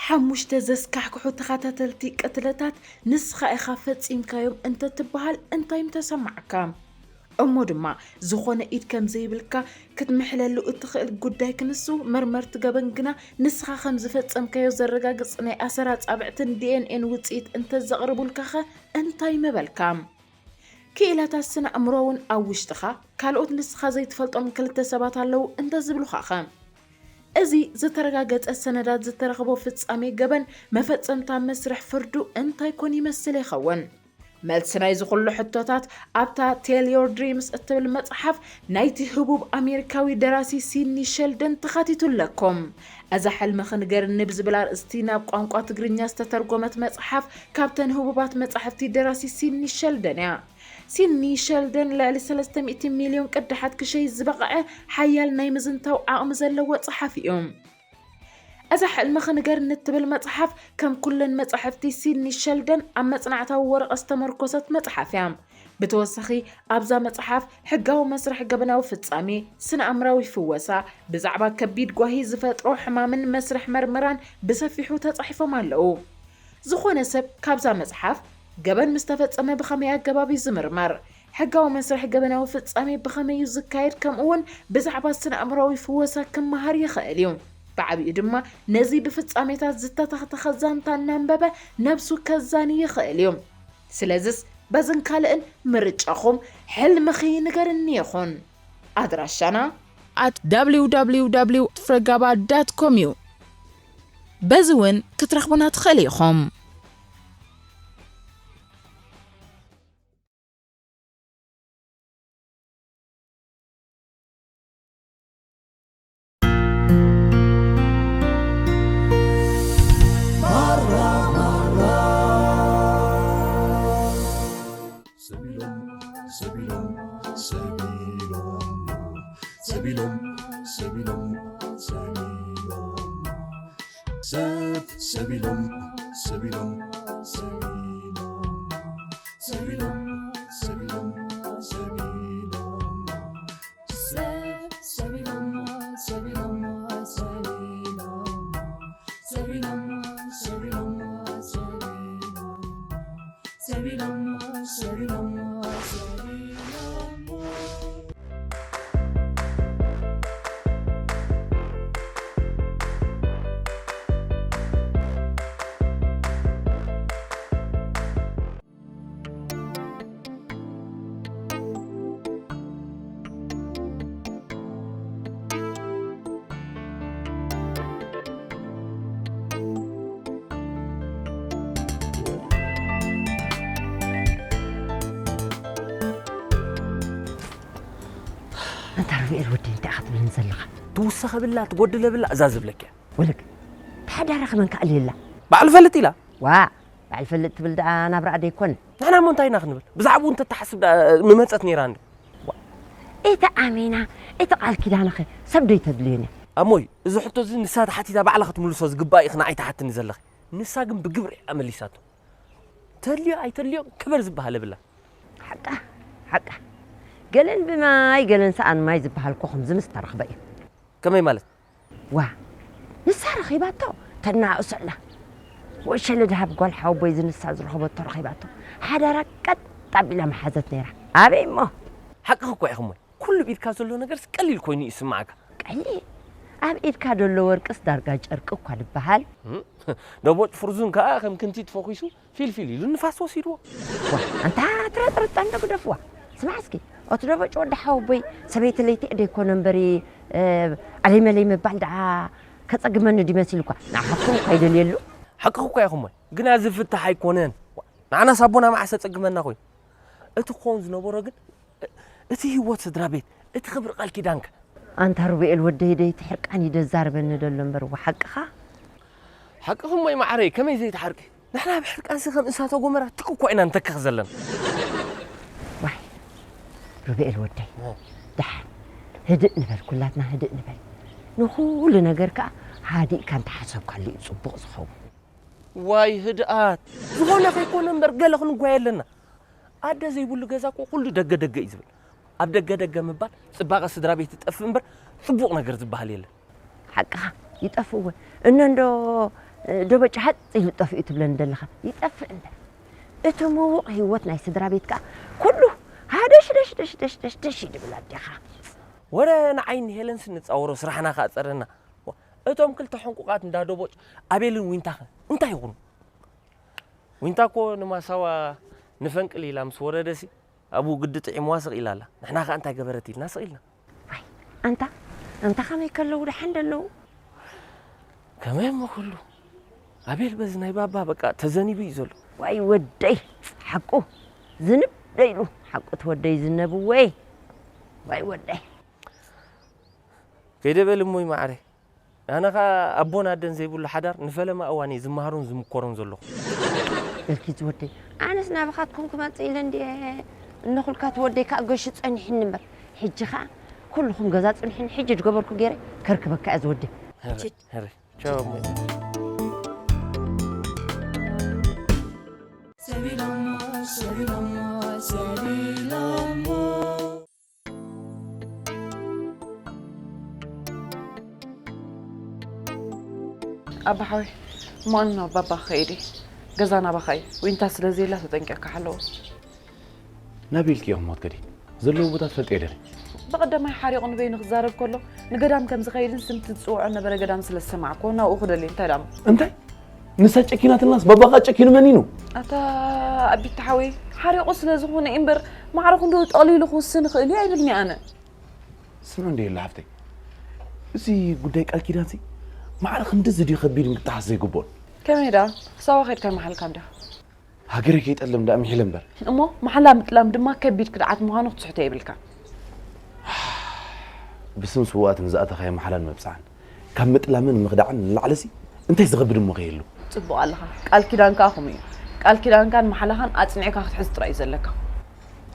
ሓሙሽተ ዘስካሕክሑ ተኸታተልቲ ቅትለታት ንስኻ ኢኻ ፈጺምካዮም እንተትበሃል እንታይ ምተሰማዓካ? እሞ ድማ ዝኾነ ኢድ ከም ዘይብልካ ክትምሕለሉ እትኽእል ጉዳይ ክንሱ፣ መርመርቲ ገበን ግና ንስኻ ከም ዝፈጸምካዮ ዘረጋግጽ ናይ ኣሰር ኣጻብዕትን ዲ ኤን ኤን ውጽኢት እንተዘቕርቡልካኸ እንታይ ምበልካ? ክኢላታት ስነ ኣእምሮ እውን ኣብ ውሽጥኻ ካልኦት ንስኻ ዘይትፈልጦም ክልተ ሰባት ኣለዉ እንተዝብሉኻኸ? እዚ ዝተረጋገጸ ሰነዳት ዝተረኽቦ ፍጻሜ ገበን መፈጸምታ መስርሕ ፍርዱ እንታይ ኮን ይመስል ይኸውን? መልሲ ናይዚ ኩሉ ሕቶታት ኣብታ Tell Your Dreams እትብል መጽሓፍ ናይቲ ህቡብ ኣሜሪካዊ ደራሲ ሲድኒ ሸልደን ተኻቲቱ ኣለኩም። እዛ ሕልምኺ ንገርኒ ብዝብል ኣርእስቲ ናብ ቋንቋ ትግርኛ ዝተተርጎመት መጽሓፍ ካብተን ህቡባት መጻሕፍቲ ደራሲ ሲድኒ ሸልደን እያ። ሲድኒ ሸልደን ልዕሊ ሰለስተ ሚእቲ ሚልዮን ቅዳሓት ክሸይ ዝበቕዐ ሓያል ናይ ምዝንታው ዓቕሚ ዘለዎ ጸሓፊ እዩ። እዛ ሕልምኺ ንገርኒ እትብል መጽሓፍ ከም ኩለን መጻሕፍቲ ሲድኒ ሸልደን ኣብ መጽናዕታዊ ወረቐት ዝተመርኮሰት መጽሓፍ እያ። ብተወሳኺ ኣብዛ መጽሓፍ ሕጋዊ መስርሕ ገበናዊ ፍጻሜ፣ ስነ ኣእምራዊ ፍወሳ፣ ብዛዕባ ከቢድ ጓሂ ዝፈጥሮ ሕማምን መስርሕ መርመራን ብሰፊሑ ተጻሒፎም ኣለዉ። ዝኾነ ሰብ ካብዛ መጽሓፍ ገበን ምስ ተፈጸመ ብኸመይ ኣገባብ እዩ ዝምርመር? ሕጋዊ መስርሕ ገበናዊ ፍጻሜ ብኸመይ እዩ ዝካየድ? ከምኡ እውን ብዛዕባ ስነ ኣእምራዊ ፍወሳ ክመሃር ይኽእል እዩ። ብዓቢኡ ድማ ነዚ ብፍጻሜታት ዝተተኽተኸ ዛንታ እናንበበ ነብሱ ከዛኒ ይኽእል እዩ። ስለዝስ በዝን ካልእን ምርጫኹም ሕልምኺ ንገርኒ ይኹን። ኣድራሻና at www ፍረጋባ dot com እዩ። በዚ እውን ክትረኽቡና ትኽእሉ ኢኹም። ሰቢሎም፣ ሰቢሎም፣ ሰቢሎም፣ ሰቢሎም፣ ሰቢሎም፣ ሰቢሎም፣ ሰብ፣ ሰቢሎም፣ ሰቢሎም፣ ሰቢሎም፣ ሰቢሎም፣ ሰቢሎም፣ ሰቢሎም፣ ሰብ፣ ሰቢሎም፣ ሰቢሎም፣ ሰቢሎም፣ ሰቢሎም፣ ሰቢሎም፣ ሰቢሎም፣ ሰቢሎም፣ ሰቢሎም። ኣንታ ሮቤል ወደይ፣ እንታይ ኢኻ ትብለኒ ዘለኻ? ትውሰኽ ብላ ትጎድል ብላ እዛ ዝብለኪ እያ። ወለግ፣ ሓዳራ ከመን ከኣልየላ? ባዕሉ ፈልጥ ኢላ። ዋ፣ ባዕሉ ፈልጥ ትብል ደኣ ናብራ ኣደ ይኮነ። ንሕና እሞ እንታይ ኢና ክንብል? ብዛዕባኡ እንተተሓስብ ደኣ ምመጸት ነይራ እንዶ። ዋ፣ እቲ ኣሜና፣ እቲ ቃል ኪዳንኸ ሰብ ዶ ይተድልዮን እያ? ኣሞይ፣ እዚ ሕቶ እዚ ንሳ ተሓቲታ ባዕላ ክትምልሶ ዝግባእ ኢኺ ንዓይ ትሓትኒ ዘለኺ። ንሳ ግን ብግብሪ እያ መሊሳቶ። ተድልዮ ኣይተድልዮ ክበር ዝበሃል የብላ። ሓቃ፣ ሓቃ። ገለን ብማይ፣ ገለን ሰኣን ማይ ዝበሃል እኮ ከምዚ ምስ ተረኽበ እዩ። ከመይ ማለት? ዋ፣ ንሳ ረኺባቶ ተናእሶ ኣላ። ወሸለ ድሃብ ጓል ሓወቦይ ዝንሳ ዝረኸበቶ ረኺባቶ። ሓዳራ ቀጥ ኣቢላ መሓዘት ነይራ። ኣበይ እሞ? ሓቅኺ እኮ ኢኺ እሞ። ኩሉ ብኢድካ ዘሎ ነገርስ ቀሊል ኮይኑ ይስምዓካ። ቀሊል? ኣብ ኢድካ ዘሎ ወርቅስ ዳርጋ ጨርቂ እኳ ዝበሃል። እም፣ ደቦጭ ፍርዙን ከኣ ከም ክንቲት ፈኺሱ ፊልፊል ኢሉ ንፋስ ወሲድዎ። ዋ፣ ኣንታ ትረጥርጣ እንዶ ግደፍዋ። ስማዕ እስኪ፣ እቲ ደቦጭ ወዲ ሓወቦይ ሰበይቲ ለይቲ ዕደ ይኮነ እምበሪ፣ እ፣ ዓለይ መለይ ምባል ደኣ ከጸግመኒ ድዩ መሲልኳ? ንዓኻትኩም እኳ ይደልየሉ። ሓቅኺ እኳ ኢኹም፣ ግና ዝፍታሕ ኣይኮነን። ዋ፣ ንዓናስ ኣቦና መዓስ ኣጸግመና ኮይኑ? እቲ ክኸውን ዝነበሮ ግን፣ እ-፣ እቲ ህይወት ስድራ ቤት፣ እቲ ክብሪ ቃል ኪዳንከ? ኣንታ ሩቤኤል ወደይ፣ ደይ እቲ ሕርቃን እዩ ደዛርበኒ ደሎ እምበር፣ እዋ ሓቅኻ። ሓቅኺ እሞይ መዓረይ፣ ከመይ ዘይትሓርቂ? ንሕና ብሕርቃንሲ ከም እሳተ ጎመራ ትክ እኳ ኢና ንተክኽ ዘለና። ዋይ፣ ሩቤኤል ወደይ፣ እ። ደሓን ህድእ ንበል፣ ኩላትና ህድእ ንበል። ንኹሉ ነገር ከኣ ሃዲእካ እንተሓሰብካሉ እዩ ጽቡቕ ዝኸውን። ዋይ ህድኣት፣ ዝኾነ ከይኮነ እምበር ገለ ክንጓየ ኣለና። ኣደ ዘይብሉ ገዛ እኮ ኩሉ ደገ ደገ እዩ ዝብል። ኣብ ደገ ደገ ምባል ጽባቐ ስድራ ቤት ይጠፍእ እምበር ጽቡቕ ነገር ዝበሃል የለን። ሓቅኻ፣ ይጠፍእ እውን። እነ እንዶ ዶበጭ ሃጽ ኢሉ ጠፊኡ ትብለኒ ደለኻ? ይጠፍእ እንበር። እቲ ምዉቕ ህይወት ናይ ስድራ ቤት ከኣ ኩሉ ሃደሽ ደሽ ደሽ ደሽ ደሽ ደሽ እዩ ድብል ኣዴኻ። ወረ ንዓይ ንሄለንስ ንጻወሮ ስራሕና ከኣ ጸረና። እቶም ክልተ ሕንቁቓት እንዳ ዶቦጭ ኣቤልን ዊንታኸ እንታይ ይኹኑ? ዊንታ እኮ ንማሳዋ ንፈንቅል ኢላ ምስ ወረደሲ ኣብኡ ግዲ ጥዒምዋ ስቕ ኢላ ኣላ። ንሕና ከኣ እንታይ ገበረት ኢልና ስቕ ኢልና። ዋይ ኣንታ ኣንታ ከመይ ከለዉ ደሓን ደለዉ? ከመይ እሞ ኩሉ ኣቤል በዚ ናይ ባባ በቃ ተዘኒቡ እዩ ዘሎ። ዋይ ወደይ ሓቁ ዝንብ ደይሉ ሓቁ እቲ ወደይ ዝነብወይ ዋይ ወደይ ከይደ በል እሞይ ማዕረ ኣነ ኸኣ ኣቦን ኣደን ዘይብሉ ሓዳር ንፈለማ እዋን እየ ዝመሃሮን ዝምኮሮን ዘለኹ። እልኪ ዝወደይ ኣነስ ናባኻትኩም ክመጽእ ኢለ እንድየ እነኹልካ ትወደይ ከኣ ገሹ ጸኒሕኒ እምበር ሕጂ ኸኣ ኩልኹም ገዛ ጽንሕኒ ሕጂ ዝገበርኩ ገይረ ከርክበካ እየ ዝወደይ። ችድ። ቻው እሞ። ኣባሓወይ እሞ ኣነ ናብ ባባ ክኸይድ እየ። ገዛ ናባኻ እዩ። ዊንታ ስለ ዘየላ ተጠንቂቕካ ሓለዎ። ናበይ ኢልኪ ኢኹም ክትከዲ? ዘለዎ ቦታ ትፈልጥዮ ዲኺ? ብቐዳማይ ሓሪቑ ንበይኑ ክዛረብ ከሎ ንገዳም ከም ዝኸይድን ስምቲ ዝጽውዖ ነበረ ገዳም ስለ ዝሰማዕክዎ ናብኡ ክደሊ እንታይ ደኣ እሞ። እንታይ? ንሳ ጨኪናትልናስ ባባ ከኣ ጨኪኑ መኒኑ? ኣታ ኣቢታ ሓወይ ሓሪቑ ስለ ዝኾነ እዩ እምበር ማዕረ ክንድኡ ጠቕሊሉ ክውስን ይኽእል እዩ ኣይብልን'የ ኣነ። ስምዒ እንድየ የላ ሓፍተይ፣ እዚ ጉዳይ ቃል ኪዳንሲ ማዕረ ክንድዚ ድዩ ከቢድን ክጠሓስ ዘይግብኦን? ከመይ ደኣ ክሳብ ኸድካ ኣይመሓልካን ዲኻ? ሃገረይ ከይጠልም ደኣ ምሒለ እምበር። እሞ መሓላ ምጥላም ድማ ከቢድ ክድዓት ምዃኑ ክትስሕቶ የብልካን። ብስም ስውኣት ንዝኣተኻዮ መሓላን መብጽዓን ካብ ምጥላምን ምኽዳዕን ንላዕሊሲ እንታይ ዝኸብድ እሞ ከይህሉ። ጽቡቕ ኣለኻ። ቃል ኪዳን ከኣ ከምኡ እዩ። ቃል ኪዳንካን መሓላኻን ኣጽኒዕካ ክትሕዝ ጥራይ እዩ ዘለካ።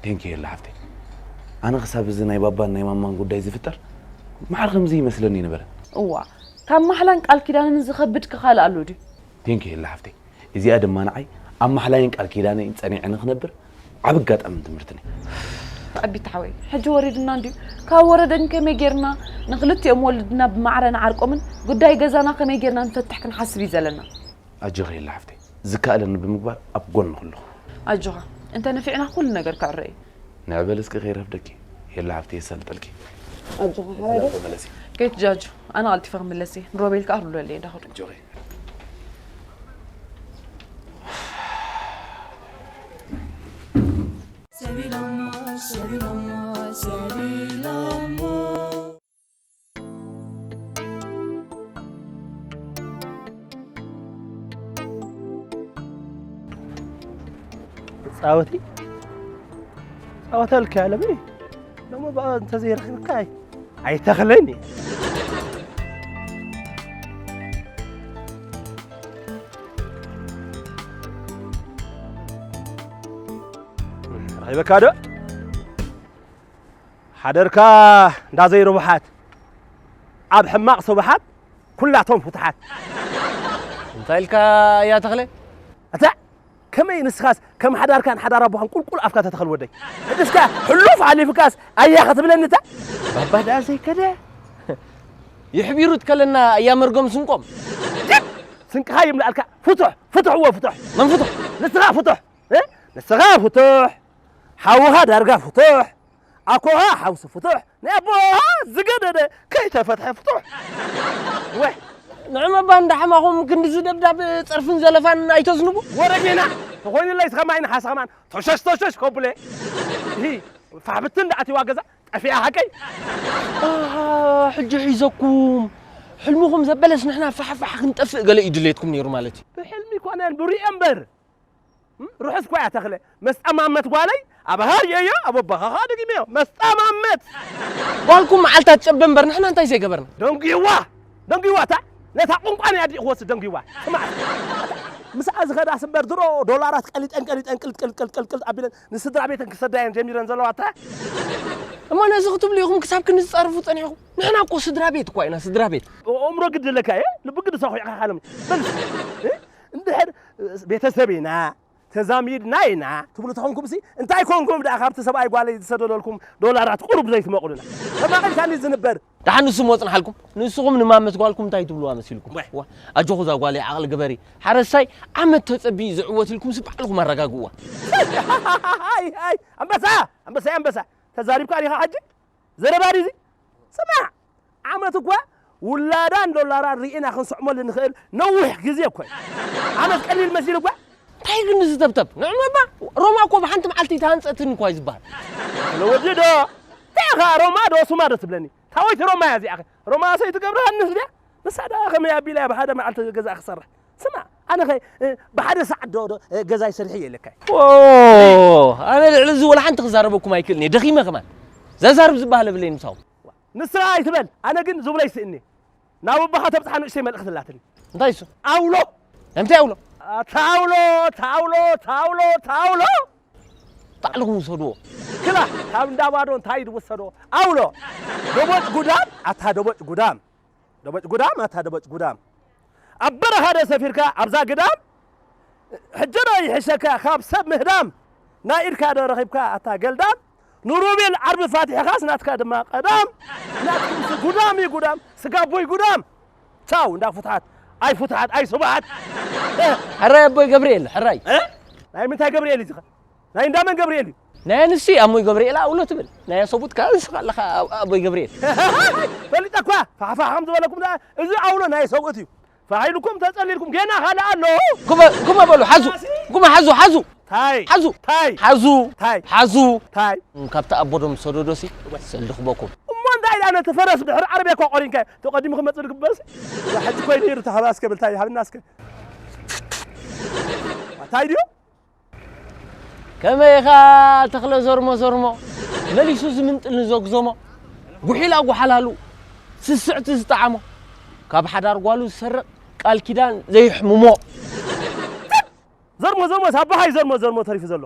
ቴንኪ የላ ሓፍተይ። ኣነ ክሳብ እዚ ናይ ባባን ናይ ማማን ጉዳይ ዝፍጠር ማዕረ ከምዚ ይመስለኒ ኣይነበረን። እዋ ካብ ማሕላን ቃል ኪዳንን ዝኸብድ ክኻልእ ኣሎ ድዩ? ቴንኪ የላ ሓፍተይ። እዚኣ ድማ ንዓይ ኣብ ማሕላይን ቃል ኪዳነይን ጸኒዐ ንኽነብር ዓቢ ኣጋጣምን ትምህርትን እዩ። ኣቢታ ሓወይ ሕጂ ወሪድና እንድዩ ካብ ወረደን ከመይ ጌርና ንኽልቲኦም ወለድና ብማዕረ ንዓርቆምን ጉዳይ ገዛና ከመይ ጌርና ንፈትሕ ክንሓስብ እዩ ዘለና። ኣጆኺ የላ ሓፍተይ ዝከኣለኒ ብምግባር ኣብ ጎንኺ ኣለኹ። ኣጆኻ እንተ ነፊዕና ኩሉ ነገር ክዕረ እዩ። ንዕበል እስኪ ከይረፍደኪ የላ ሓፍተይ የሳልጠልኪ። ኣጆኻ ሓራይ ዶ? ተመለሲ። ከይትጃጁ ኣነ ቀልጢፈ ክምለስ እየ ንሮቤል ከኣ ሩለለይ እንዳኸዱ። ኣጆኺ። ጻወቲ ጻወተልካ ኣለበይ ሎሞ ብኣ እንተዘይረኺብካ ኣይተኽለኒ። ረኺበካ ዶ? ሓደርካ እንዳ ዘይርቡሓት ኣብ ሕማቕ ስቡሓት ኩላቶም ፍቱሓት። እንታይ ኢልካ እያ ተኽለ? ኣታ ከመይ ንስኻስ ከም ሓዳርካን ሓዳር ኣቦኻን ቁልቁል ኣፍካ ተተኽል ወደይ። ሕድስካ ሕሉፍ ሓሊፍካስ ኣያ ክትብለኒ እታ ባባ ደኣ ዘይከደ ይሕቢሩ ትከለና እያ መርጎም ስንቆም። ስንቅኻ ይምላኣልካ ፍቱሕ ፍቱሕ እዎ ፍቱሕ። መን ፍቱሕ? ንስኻ ፍቱሕ። ንስኻ ፍቱሕ፣ ሓውኻ ዳርጋ ፍቱሕ፣ ኣኮኻ ሓውሲ ፍቱሕ፣ ናይ ኣቦኻ ዝገደደ ከይተፈትሐ ፍቱሕ። ወሕ! ንዕመባ እንዳ ሓማኹም ክንድዚ ደብዳብ ጸርፍን ዘለፋን ኣይተዝንቡ። ወረጌና ተኾይኑለይ ስኸማይ ንሓሳ ከማን ተሸሽ ተሸሽ ከብለ። እሂ ፋሕ ብትን ደኣ ኣቲዋ ገዛ ጠፊኣ ሓቀይ። ኣሃ ሕጂ ሒዘኩም ሕልምኹም ዘበለስ ንሕና ፋሕፋሕ ክንጠፍእ ገለ እዩ ድሌትኩም ነይሩ ማለት እዩ። ብሕልሚ ኮነን ብሪኦ እምበር ርሑስ እኳ እያ ተኽለ። መስጣማመት ጓለይ ኣባኻ ርእየዮ ኣብ ኣቦኻ ኸኣ ደጊመዮ። መስጣማመት! ጓልኩም መዓልታ ትጨበ እምበር ንሕና እንታይ ዘይገበርና? ደንጒዋ! ደንጒዋ እታ ነታ ቁንቋን እያ ኣዲኡ ክወስድ ደንጒዋ። ስማዕ እስኪ። ምስኣ ዝኸዳስ እምበር ድሮ ዶላራት ቀሊጠን ቀሊጠን ቅልጥ ቅልጥ ቅልጥ ቅልጥ ቅልጥ ኣቢለን ንስድራ ቤተን ክሰዳ እየን ጀሚረን ዘለዋ እታ። እሞ ነዚ ክትብሉ ኢኹም ክሳብ ክንዚ ትጸርፉ ጸኒሕኩም? ንሕና እኮ ስድራ ቤት እኳ ኢና ስድራ ቤት። ኣእምሮ ግዲ ኣለካ እየ ልቢ ግዲ ሰኹዕካ ካለም። በል እስኪ። እንድሕር ቤተሰብ ኢና ተዛሚድና ኢና ትብሉ ተኾንኩም ሲ እንታይ ኮንኩም ደኣ ካብቲ ሰብኣይ ጓለይ ዝሰደደልኩም ዶላራት ቁሩብ ዘይትመቕሉና? ተማቒልካኒ ዝንበር። ደሓን ንሱ ሞ ጽንሓልኩም። ንስኹም ንማመት ጓልኩም እንታይ ትብልዋ መሲልኩም? ዋይ። ዋ፣ ኣጆኹ እዛ ጓለይ ዓቕሊ ግበሪ። ሓረስታይ ዓመት ተጸቢ ዝዕወት ኢልኩም ሲ ባዕልኹም ኣረጋግእዋ። ኣይ፣ ኣይ፣ ኣንበሳ፣ ኣንበሳ፣ ኣንበሳ። ተዛሪብካ ዲኻ ሕጂ? ዘረባ ድዩ እዚ? ስማዕ፣ ዓመት እኳ ውላዳን ዶላራን ርኢና ክንስዕመሉ ንኽእል ነዊሕ ግዜ እኮ እዩ። ዓመት ቀሊል መሲሉ እኳ። እንታይ ግን እዚ ተብተብ? ንዕመባ ሮማ እኮ ብሓንቲ መዓልቲ ተሃንጸትኒ እኳ እዩ ዝበሃል። ለወዲ ዶ? እንታይ ኢኻ ሮማ ዶ ሱማ ዶ ትብለኒ? ታወይቲ ሮማ እያ እዚኣ ኸ? ሮማ ሰይቲ ገብረሃንስ ድያ? ንሳ ደኣ ከመይ ኣቢላ እያ ብሓደ መዓልቲ ገዛ ክሰርሕ? ስማዕ፣ ኣነ ኸ፣ እ፣ ብሓደ ሰዓት ዶ፣ ዶ፣ እ፣ ገዛይ ሰሪሐ እየ ኢለካ እየ። ኦ፣ ኣነ ልዕሊ እዚ ወላ ሓንቲ ክዛረበኩም ኣይክእልን እየ። ደኺመ ከማን። ዘዛርብ ዝበሃል የብለይን ምሳኹም። ንስኻ ኣይትበል፣ ኣነ ግን ዝብሎ ይስእኒ። ናብ ኣቦኻ ተብጽሓ ንእሽተይ መልእኽቲ ኣላትኒ። እንታይ እሱ? ኣውሎ! እንታይ ኣውሎ? ኣታ ኣውሎ፣ ኣታ ኣውሎ፣ ኣታ ኣውሎ፣ ኣታ ኣውሎ! ባዕልኹም ውሰድዎ። ክላ፣ ካብ እንዳ ባዶ እንታይ ድውሰዶ? ኣውሎ! ደቦጭ ጉዳም፣ ኣታ ደቦጭ ጉዳም። ደቦጭ ጉዳም፣ ኣታ ደቦጭ ጉዳም። ኣብ በረኻ ዶ ሰፊርካ ኣብዛ ግዳም? ሕጂ ዶ ይሕሸካ ካብ ሰብ ምህዳም? ናይ ኢድካ ዶ ረኺብካ ኣታ ገልዳም? ንሮቤል ዓርቢ ፋቲሕኻስ ናትካ ድማ ቀዳም። ናትኩምሲ ጉዳም እዩ ጉዳም፣ ስጋ ኣቦይ ጉዳም። ቻው እንዳ ፍትሓት፣ ኣይ ፍትሓት፣ ኣይ ስብሓት። ሕራይ ኣቦይ ገብርኤል፣ ሕራይ። እ? ናይ ምንታይ ገብርኤል እዩ እዚ ኸ? ናይ እንዳመን ገብርኤል እዩ? ናይ ኣንስቲ ኣሞይ ገብርኤል ኣውሎ ትብል። ናይ ኣሰቡት ከኣ ንስኻ ኣለኻ ኣብ-፣ ኣቦይ ገብርኤል። ፈሊጠ እኳ፣ ፋሕፋሕ ከም ዝበለኩም ደኣ፣ እዚ ኣውሎ ናይ ሰብኡት እዩ። ፋሕ ኢልኩም ተጸሊልኩም፣ ጌና ካልእ ኣሎ። ኩመ-፣ ኩመ በሉ፣ ሓዙ። ኩመ ሓዙ፣ ሓዙ። ታይ? ሓዙ። ታይ? ሓዙ። ታይ? ሓዙ። ታይ? ካብቲ ኣቦዶም ሰዶዶሲ ሰልዲ ክበኩም። እሞ እንታይ ኢላ ነቲ ፈረስ ድሕሪ ዓረብያ እኳ ቆሪንካ፣ ተቐዲሙ ክመጽእ ዝግበርሲ? ሕጂ ኮይኑ ይሩ ተሃባ እስከ ብል፣ ታይ ሃብና እስከ። ታይ ድዩ? ከመይ ኢኻ ተኽለ ዞርሞ ዞርሞ? መሊሱ ዝምንጥል ንዘግዞሞ፣ ጉሒላ ጓሓላሉ፣ ስስዕቲ ዝጠዓሞ፣ ካብ ሓዳር ጓሉ ዝሰርቕ ቃል ኪዳን ዘይሕምሞ። ዘርሞ ዘርሞ፣ ሳባሃይ ዘርሞ ዘርሞ ተሪፉ ዘሎ።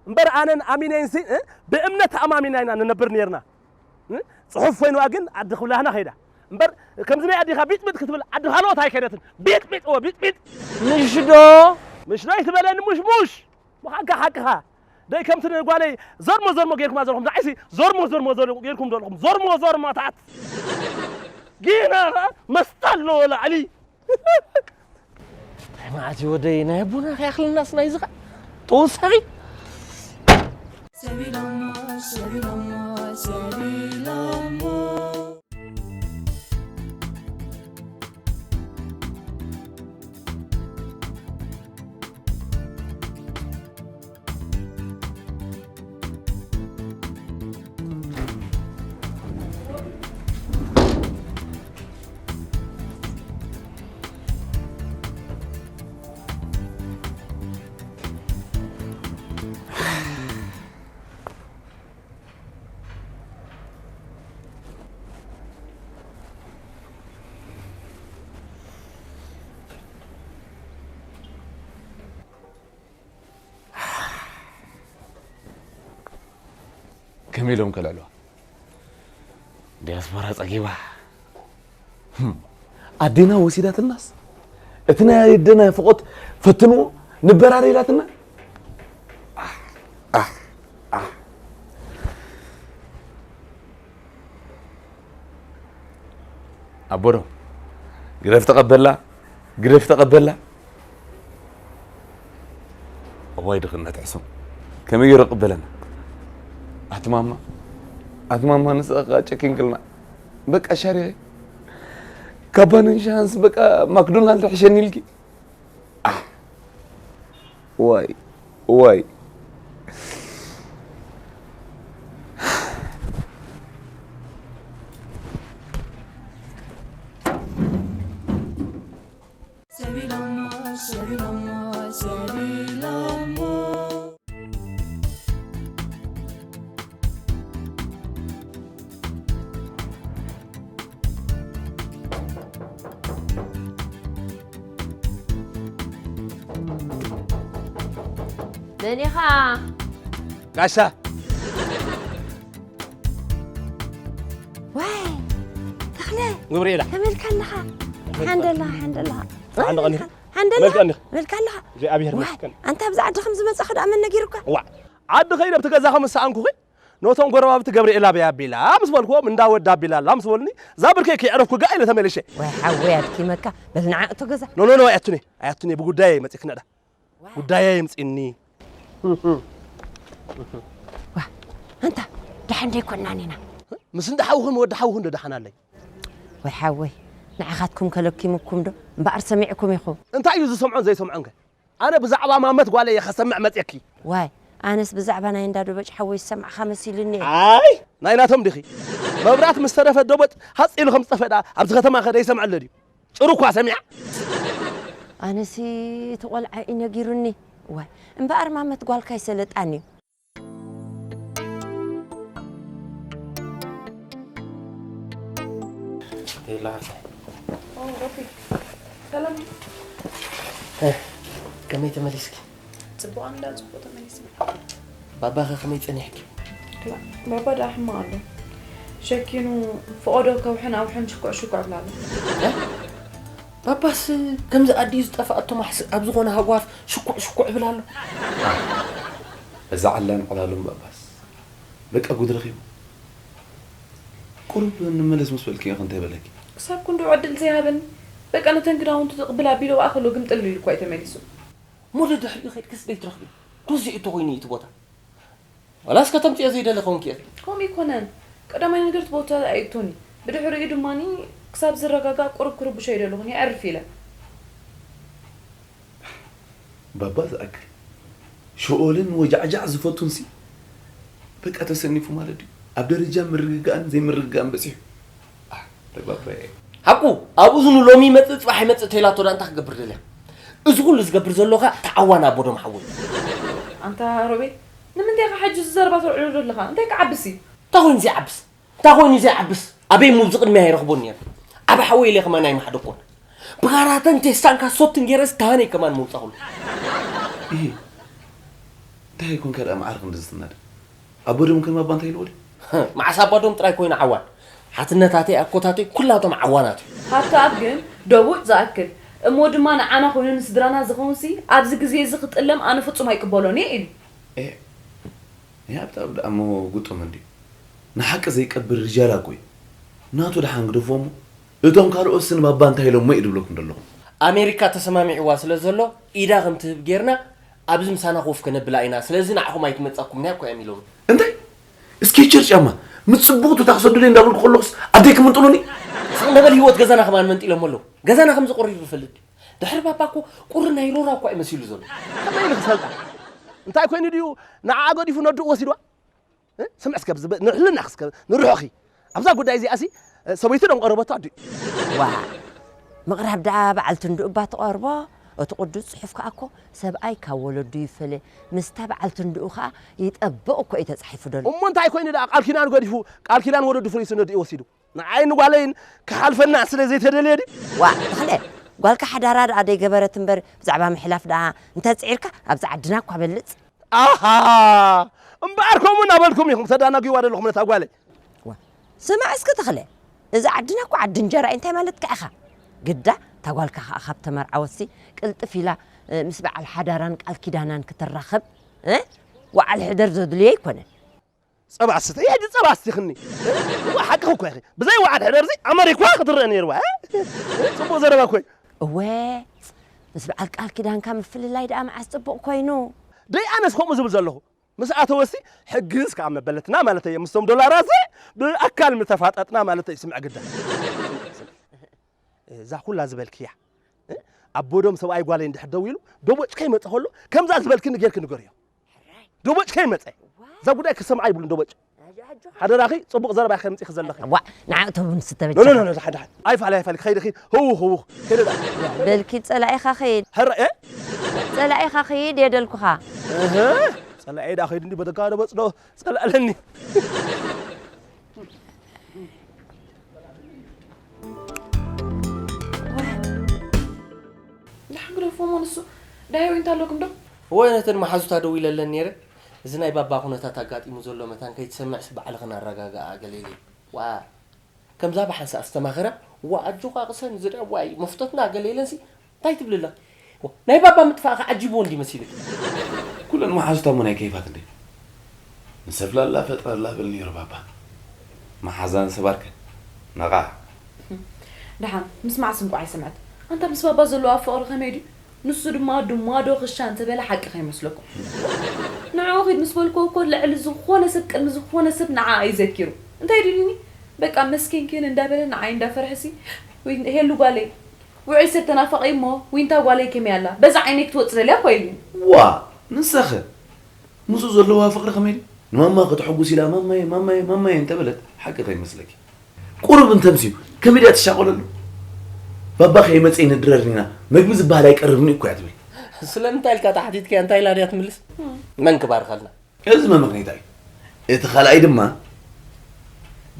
እምበር ኣነን ኣሚነይንሲ፣ እ፣ ብእምነት ተኣማሚና ኢና ንነብር ነይርና። እ? ጽሑፍ ኮይንዋ ግን ዓዲ ክብላህና ከይዳ። እምበር ከምዚ ናይ ኣዲኻ ቢጥቢጥ ክትብል ዓዲ ካልኦት ኣይከደትን። ቢጥቢጥ፣ እወ፣ ቢጥቢጥ። ምሽ ዶ? ምሽ ዶ ኣይትበለኒ፣ ሙሽ፣ ሙሽ። ምዃንካ ሓቅኻ። ደይ ከምቲ ንጓለይ ዘርሞ ዘርሞ ጌርኩማ ዘለኹም፣ ንዓይሲ ዘርሞ ዘርሞ ዘር-፣ ጌርኩም ዘለኹም። ዘርሞ ዘርሞታት። ጌና ኸኣ መስታ ኣለዎ ላዕሊ። እንታይ መዓት እዩ ወደይ፣ ናይ ኣቦና ከይኣኽልናስ ናይዚ ኸ ተወሳኺ። ሰቢሎሞ፣ ሰቢሎሞ፣ ሰቢሎሞ። ከመይ ኢሎም ከልዕልዋ? ዲያስፖራ ጸጊባ። ህም። ኣዴና ወሲዳትልናስ፣ እቲ ናይ ኣዴና ፍቖት ፈትንዎ ንበራር ኢላትና። ኣህ፣ ኣህ፣ ኣህ። ኣቦዶ፣ ግደፍ ተቐበላ፣ ግደፍ ተቐበላ። እዋይ ድኽነት ሕሱም፣ ከመይ ገይሩ ይቕበለና? ኣቲ ማማ፣ ኣቲ ማማ ንስኻ ጨኪንክልና። በቃ ሻሪዐ፣ ካባ ንንሻንስ በቃ ማክዶናልድ ሕሸኒ ኢልኪ። ኣህ፣ ዋይ፣ ዋይ። ሰቢሎሞ፣ ሰቢሎሞ፣ ሰቢሎሞ። መን ኢኻ? ጋሻ። ወይ፣ ተኽለ፣ ገብርኤላ። ከመይ ኢልካ ኣለኻ? ሓንደ ኣለኻ፣ ሓንደ ኣለኻ። ሓንደ ቀኒኻ። ዓንደላ መልክዕ እንዲኽ። መልካ ኣለኻ። እግዚኣብሔር ዋይ፣ ይመስገን። ኣንታ ኣብዚ ዓዲ ከም ዝመጻኹ ደኣ መን ነጊሩካ? ዋ፣ ዓዲ ኸይደ ኣብቲ ገዛ ከም ዝሰኣንኩኺ፣ ነቶም ጎረባብቲ ገብርኤል ኣበይ ኣቢላ ምስ በልኩዎም፣ እንዳ ወዲ ኣቢላ ኣላ ምስ በሉኒ፣ እዛ ብርከይ ከየዕረፍኩ ጋእ ኢለ ተመሊሸ። ወይ ሓወይ ኣድኪመካ። በል ንዓ እቶ ገዛ። ኖ፣ ኖ፣ ኖ፣ ኣያቱኒ፣ ኣያቱኒ፣ ብጉዳየ መጺእክኒ ዕዳ። ጉዳየ ይምጺኒ። ዋ፣ ኣንታ ደሓን ደይኮናን ኢና። ምስ እንዳ ሓውኽን ወዲ ሓውኽን ዶ ደሓን ኣለይ? ወይ ሓወይ፣ ንዓኻትኩም ከለኪሙኩም ዶ? እምበኣር ሰሚዕኩም ኢኹም። እንታይ እዩ ዝሰምዖን ዘይሰምዖን ከ? ኣነ ብዛዕባ ማመት ጓለይ እየ ከሰምዕ መጽየኪ። ዋይ፣ ኣነስ ብዛዕባ ናይ እንዳ ዶበጭ ሓወይ ዝሰማዕኻ መሲሉኒ እየ። ኣይ፣ ናይ ናቶም ዲኺ? መብራት ምስ ተረፈ ዶበጭ ሃጽ ኢሉ ከም ዝጠፍአ ደኣ ኣብዚ ከተማ ከ ደይሰምዕ ኣሎ ድዩ? ጭሩ እኳ ሰሚዓ። ኣነሲ እቲ ቆልዓ እዩ ነጊሩኒ። ዋይ፣ እምበኣር ማመት ጓልካ ይሰለጣን እዩ። ቴላ። ኦ፣ ኦኬ። ሰላም። እ፣ ከመይ ተመሊስኪ? ጽቡቕ ኣንዳ ጽቡቕ ተመሊስና። ባባኸ ከመይ ጸኒሕኪ? ክላ፣ ባባ ደኣ ሕማቕ ኣሎ። ሸኪኑ ፈቐዶ ከውሕን ኣውሕን ሽኩዕ ሽኩዕ ብላ ኣሎ። እ? ባባስ ከምዚ ኣዲኡ ዝጠፍኣቶ ማሕስእ ኣብ ዝኾነ ሃጓፍ ሽኩዕ ሽኩዕ ይብል ኣሎ። እዛ ዓላን ዕላሉን ባባስ በቃ ጉድ ረኺቡ። ቁሩብ ንመለስ ምስ በልክዮ ከ እንታይ በለኪ? ክሳብ ክንድኡ ዕድል ዘይሃበኒ፣ በቃ ነተን ክዳውንቱ ትቕብል ኣቢለዋ ከሎ ግምጥል ኢሉ እኳ እዩ ተመሊሱ። እሞ ደድሕሪኡ ኸይድክስ ደይትረኽብዮ? ዶ እዚኡ እተኾይኑ እዩ እቲ ቦታ? ዋላስ ከተምፅዮ ዘይደለኻ ኮንኪ ኢኺ? ከምኡ ኣይኮነን። ቀዳማይ ነገር እቲ ቦታ ኣየእቶን እዩ። ብድሕሪኡ ድማ ክሳብ ዝረጋጋእ ቁሩብ ክርብሾ ኣይደለኹን፣ የዕርፍ ኢለ። ባባ ዝኣክል ሸኦልን ወጃዕጃዕ ዝፈቱንሲ በቃ ተሰኒፉ ማለት ድዩ? ኣብ ደረጃ ምርግጋእን ዘይምርግጋእን በፂሑ። ኣሕ፣ ተባባየ። ሓቁ፣ ኣብ እዝኑ ሎሚ ይመፅእ ፅባሕ ይመፅእ ተይላቶ ዳ እንታይ ክገብር ደልያ? እዚ ኩሉ ዝገብር ዘሎ ኸ እቲ ዓዋን ኣቦ ዶ መሓወይ? ኣንታ ሮቤል፣ ንምንታይ ኢኻ ሕጂ እዚ ዘረባ ተልዕሎ ዘለኻ? እንታይ ክዓብስ እዩ? እንታይ ኮይኑ ዘይዓብስ? እንታይ ኮይኑ ዘይዓብስ? ኣበይ ሙብ ዝቕድሚያ ይረኽቦ ነይረ? ዓቢ ሓወይ ኢለ ከማን ኣይመሓደኮን። ብኻራተን ቴስታን ካሶትን ገይረስ ካህነይ ከማን መውፃኹሉ። እሂ፣ እንታይ ኮንካ ደኣ መዓር ክንዲ ዝትናደ? ኣቦ ዶም ከም ኣባ እንታይ ኢልዎ ድዩ? መዓስ ኣባ ዶም ጥራይ ኮይኑ ዓዋን? ሓትነታተይ ኣኮታተይ ኩላቶም ዓዋናት እዩ። ሃብተኣብ ግን ደቡጭ ዝኣክል እሞ ድማ ንዓና ኮይኑ ንስድራና ዝኸውንሲ ኣብዚ ግዜ እዚ ክጥለም ኣነ ፍጹም ኣይቅበሎን እየ ኢሉ። ኤ፣ ናይ ሃብተኣብ ደኣ እሞ ግጡም እንድዩ። ንሓቂ ዘይቀብር ርጃል ኣኮ እዩ። ናቱ ደሓን ግደፎ እሞ እቶም ካልኦትሲ ንባባ እንታይ ኢሎሞ እዩ ድብለኩም ደለኹ። ኣሜሪካ ተሰማሚዕዋ ስለ ዘሎ ኢዳ ከም ትህብ ጌርና ኣብዚ ምሳና ኮፍ ከነብላ ኢና። ስለዚ ንዓኹም ኣይትመጻኩምንያ እኮ እዮም ኢሎም። እንታይ? እስኬቸር ጫማ ምስ ጽቡቕ ቱታ ክሰዱለይ እንዳበልኩ ከለኹስ ኣደይ ክምንጥሉኒ? ስቕ እንዳ በል ህይወት ገዛና ከማን መንጢሎሞ ኣለዉ። ገዛና ከም ዝቑርር ይፈልጥ ድዩ? ድሕሪ ባባ እኮ ቁሪ ናይ ሮራ እኮ እዩ መሲሉ ዘሎ። ከመይ ኢሉ ክሰልጣ? እንታይ ኮይኑ ድዩ ንዓኣ ገዲፉ ነድኡ ወሲድዋ? እ? ስምዕ እስከ ብዝበ- ንሕልናኺ እስከ ንርሖኺ ኣብዛ ጉዳይ እዚኣሲ እ፣ ሰበይቲ ደም ቀረበቶ ኣዲኡ። ዋእ ምቕራብ ደኣ በዓልቲ እንድኡ እባ ትቐርቦ። እቲ ቅዱስ ጽሑፍ ከኣ እኮ ሰብኣይ ካብ ወለዱ ይፈለ ምስታ በዓልቲ እንድኡ ከኣ ይጠብቕ እኮ እዩ ተጻሒፉ ደሎ። እሞ እንታይ ኮይኑ ደኣ ቃል ኪዳን ገዲፉ ቃል ኪዳን ወለዱ ፍሪሱ ነዲኡ ወሲዱ ንዓይን ንጓለይን ክሓልፈና ስለ ዘይተደልየ ድዩ? ዋእ ተኽለ ጓልካ ሓዳራ ደኣ ደይገበረት እምበር ብዛዕባ ምሕላፍ ደኣ እንተጽዒርካ ኣብዚ ዓድና እኳ በልጽ። ኣሃ እምበኣር ከምኡ እናበልኩም ኢኹም ተዳናጉይዋ ዘለኹም ነታ ጓለይ። ዋ ስማዕ እስኪ ተኽለ፣ እዚ ዓድና እኮ ዓዲ እንጀራ እዩ። እንታይ ማለትካ ኢኻ? ግዳ እታ ጓልካ ኸኣ ካብ ተመርዓወትሲ ቅልጥፍ ኢላ ምስ በዓል ሓዳራን ቃል ኪዳናን ክትራኸብ እ ወዓል ሕደር ዘድልዮ ኣይኮነን። ጸባ ኣስተይ ሕጂ ጸባ ኣስቲኽኒ። እዋ ሓቅኺ እኮ ኢኺ። ብዘይ ወዓል ሕደርዚ ኣመሪኳ ክትረአ ነይርዋ። እ? ጽቡቕ ዘረባ እኮ እዩ። እወ ምስ በዓል ቃል ኪዳንካ ምፍልላይ ደኣ መዓስ ጽቡቕ ኮይኑ። ደይ ኣነስ ከምኡ ዝብል ዘለኹ። ምስ ኣተወሲ ሕግስ ከኣ መበለትና ማለተይ ምስቶም ዶላራት ብኣካል ምተፋጠጥና ማለተይ ስምዕ ግዳ። እዛ ኩላ ዝበልክያ ኣቦዶም ሰብኣይ ጓለይ እንድሕር ደዊሉ ዶቦጭ ከይመፀ ከሎ ከምዛ ዝበልክኒ ጌርክ ንገርዮ። ዶቦጭ ከይመፀ እዛ ጉዳይ ክሰምዓ ይብሉን ዶቦጭ። ሓደራኺ ፅቡቕ ዘረባ ከምፂኺ ዘለኺ። ዋ ንዓ እቶ ቡን ስተ ኖ ኖ ኖ በጃኻ። ኖ ሓደ ሓደ ኣይፋል ኣይፋል ከይድኺ ህው ህው ከይደ ደኣ። በልኪ ፀላኢኻ ኸይድ። ሀረ እ ፀላኢኻ ኸይድ የደልኩኻ። እህ ፀላኤ ደኣ ከይዱ እንዲ በደጋ ዶቦጭ ዶ ፀላእለኒ። ንሓግደፎሞ ንሱ ዳይ ወይ እንታለኩም ዶ እወ ነተን መሓዙታ ደዊለለን ነይረ። እዚ ናይ ባባ ኩነታት ኣጋጢሙ ዘሎ መታን ከይትሰምዕሲ ባዕልኽን ኣረጋግኣ ገለ ኢለ። ዋ ከምዛ ብሓንሳእ ዝተማኸራ ዋ ኣጆኻ ቅሰን ዝዳ ዋይ መፍቶትና ገለ ኢለንሲ እንታይ ትብልላ? ናይ ባባ ምጥፋእ ከ ዓጂብዎ እንዲ መሲሉኪ? ኩለን መሓዙታሞ ናይ ከይፋት እንደ ንሰብ ላላ ፈጥረላ ብል ነይሩ ባባ። መሓዛን ሰባርከ ነቓ። ደሓን ምስማዕስ እንቋዕ ኣይሰምዐት። ኣንታ ምስ ባባ ዘለዋ ፍቕሪ ከመይ ድዩ? ንሱ ድማ ድሟዶ ክሻ እንተበለ ሓቂ ከይመስለኩም። ንዕኡ ኺድ ምስ በልክዎ እኮ ልዕሊ ዝኾነ ሰብ ቅድሚ ዝኾነ ሰብ ንዓ እዩ ዘኪሩ። እንታይ ድልኒ? በቃ መስኪንኪን እንዳበለ ንዓይ እንዳፈርሐሲ፣ ወይ ሄሉ ጓለይ፣ ውዑይ ሰብ ተናፋቒ እሞ ዊንታ ጓለይ ከመይ ኣላ? በዛ ዓይነይ ክትወጽእ ደልያ እኮ ኢሉኒ። ዋ ንሰኸ ምስኡ ዘለዋ ፍቕሪ ከመይ ድዩ? ንማማ ከተሐጉስ ኢላ ማማየ ማማየ ማማየ እንተበለት ሓቂ ከይመስለኪ። ቁሩብ እንተምስዩ ከመይ ድያ ትሻቐለሉ? ባባ ከይመጸ ይንድረርኒና መግቢ ዝበሃል ኣይቀርብን እዩ እኮ እያ ትብል። ስለምንታይ ኢልካ ተሓቲትካያ እንታይ ኢላ ድያ ትምልስ? መን ክባርኸልና? እዚ መመኽነይታ እዩ። እቲ ካልኣይ ድማ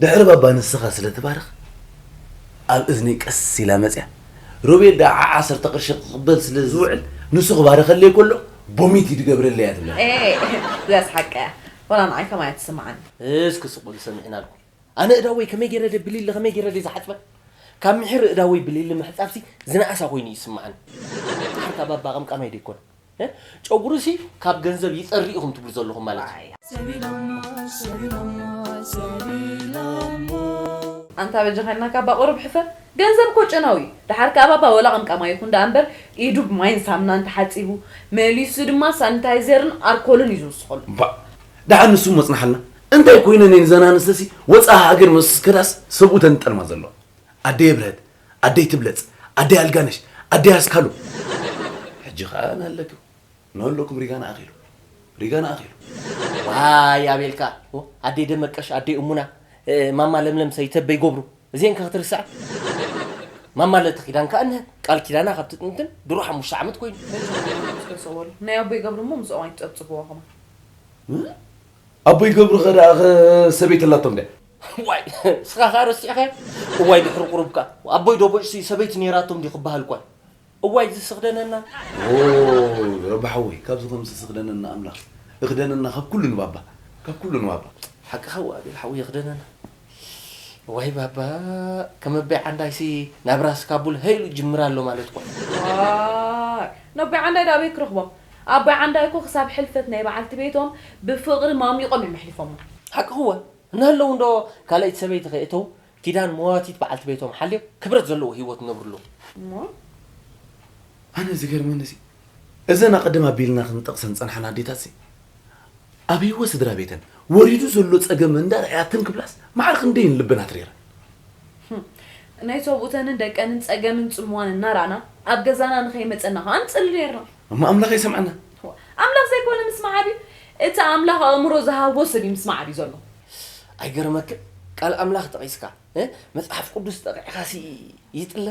ድሕሪ ባባ ንስኻ ስለ ትባርኽ ኣብ እዝነይ ቀስ ኢላ መጽያ ሮቤል ደኣ ዓሰርተ ቅርሺ ክቕበል ስለ ዝውዕል ንሱ ክባርኸለይ ከሎ ቦሚት ይድገብረለይ እያ ትብላ። እዚኣስ ሓቂ እያ። ወላ ንዓይ ከማይ ትስምዓኒ። እስኪ ስቕ በሉ ሰሚዕናልኩም። ኣነ እዳወይ ከመይ ገይረ ደ ብሊለ ከመይ ገይረ ደ ዝሓጽበ? ካብ ምሒር እዳወይ ብሊሊ ምሕጻብሲ ዝነኣሳ ኮይኑ ይስምዓኒ። ሓርካ ባባ ቀምቃማይ ደይኮነ። እ? ጨጉሩሲ ካብ ገንዘብ ይጸሪ ኢኹም ትብሉ ዘለኹም ማለት እዩ። ኣንታ በጃኻ ኢልና ካባ ቁሩብ ሕፈር። ገንዘብ እኮ ጨናዊ እዩ። ደሓር ከኣ ባባ ወላ ቀምቃማ ይኹን ደኣ እምበር ኢዱ ብማይን ሳምናን ተሓጺቡ መሊሱ ድማ ሳኒታይዘርን ኣርኮልን እዩ ዝውስኸሉ። ባ ደሓር ንሱ መጽናሓልና እንታይ ኮይነን እየን ዘን ኣንስተሲ ወጻኢ ሃገር ምስ ከዳስ ሰብኡ ተንጠልማ ዘለዋ። ኣደይ የብርሀት፣ ኣደይ ትብለጽ፣ ኣደይ ኣልጋነሽ፣ ኣደይ ኣስካሉ። ሕጂ ኸኣ ናለክም ናለኩም ሪጋና ኣኺሉ ሪጋና ኣኺሉ። ዋይ ኣቤልካ ኣደይ ደመቀሽ ኣደይ እሙና ማማ ለምለም ሰይተበይ ገብሩ እዚአን ከ ክትርስዐ? ማማ ለተ ኪዳን ከኣ እነሀ ቃል ኪዳና ካብ ትጥንትን ድሮ ሓሙሽተ ዓመት ኮይኑ። እስከ ሰወሉ ናይ ኣቦይ ገብሩ እሞ ምስኦም ኣይትጸብጽብዎ ከማ። ኣቦይ ገብሩ ከ ደኣ ሰበይቲ ኣላቶም ድያ? ዋይ ስኻ ከኣ ረሲዕኻዮ? እዋይ ድሕሪ ቁሩብ ከኣ ኣቦይ ዶቦጭሲ ሰበይቲ ነይራቶም ድዩ ክበሃል ኳይ? እዋይ ዝስኽደነና። ኦ ረቢ ሓወይ ካብዚ ከምዚ ስኽደነና ኣምላኽ እኽደነና ካብ ኩሉ ንባባ ካብ ኩሉ ንባባ። ሓቅኻ ወኣቤል ሓወይ የኽደነና። ዋይ ባባ ከመበይ ዓንዳይሲ ናብራስ ካቡል ሀይሉ ጅምር ኣሎ ማለት እኮ። ዋይ ነቦይ ዓንዳይ ዳበይ ክረኽቦም ኣቦይ ዓንዳይ እኮ ክሳብ ሕልፈት ናይ በዓልቲ ቤቶም ብፍቕሪ ማሚቖም እዮም ኣሕሊፎሞ። ሓቅኽወ እናሃለዉ እንዶ ካልኣይቲ ሰበይቲ ከየእተው ኪዳን መዋቲት በዓልቲ ቤቶም ሓልዮም ክብረት ዘለዎ ህይወት ነብርሉ። እሞ ኣነ ዝገርመኒ እዚ እዘን ኣቐድም ኣቢልና ክንጠቕሰን ጸንሓና ኣዴታት ሲ ኣብ ህይወት ስድራ ቤተን ወሪዱ ዘሎ ጸገም እንዳርኣያ ትም ክብላስ ማዕረ ክንደይን ልብና ትሬረ። ናይ ሰብኡተንን ደቀንን ጸገምን ጽምዋን እናራእና ኣብ ገዛና ንኸይመጸና ኸኣ ንጽሊ ነርና። እሞ ኣምላኽ ኣይሰምዓና። ኣምላኽ ዘይኮነ ምስማዕ ኣብዩ እቲ ኣምላኽ ኣእምሮ ዝሃቦ ሰብ እዩ ምስማዕ ኣብዩ ዘሎ። ኣይገርመክን ቃል ኣምላኽ ጠቒስካ መጽሓፍ ቅዱስ ጠቒዕኻሲ ይጥለ።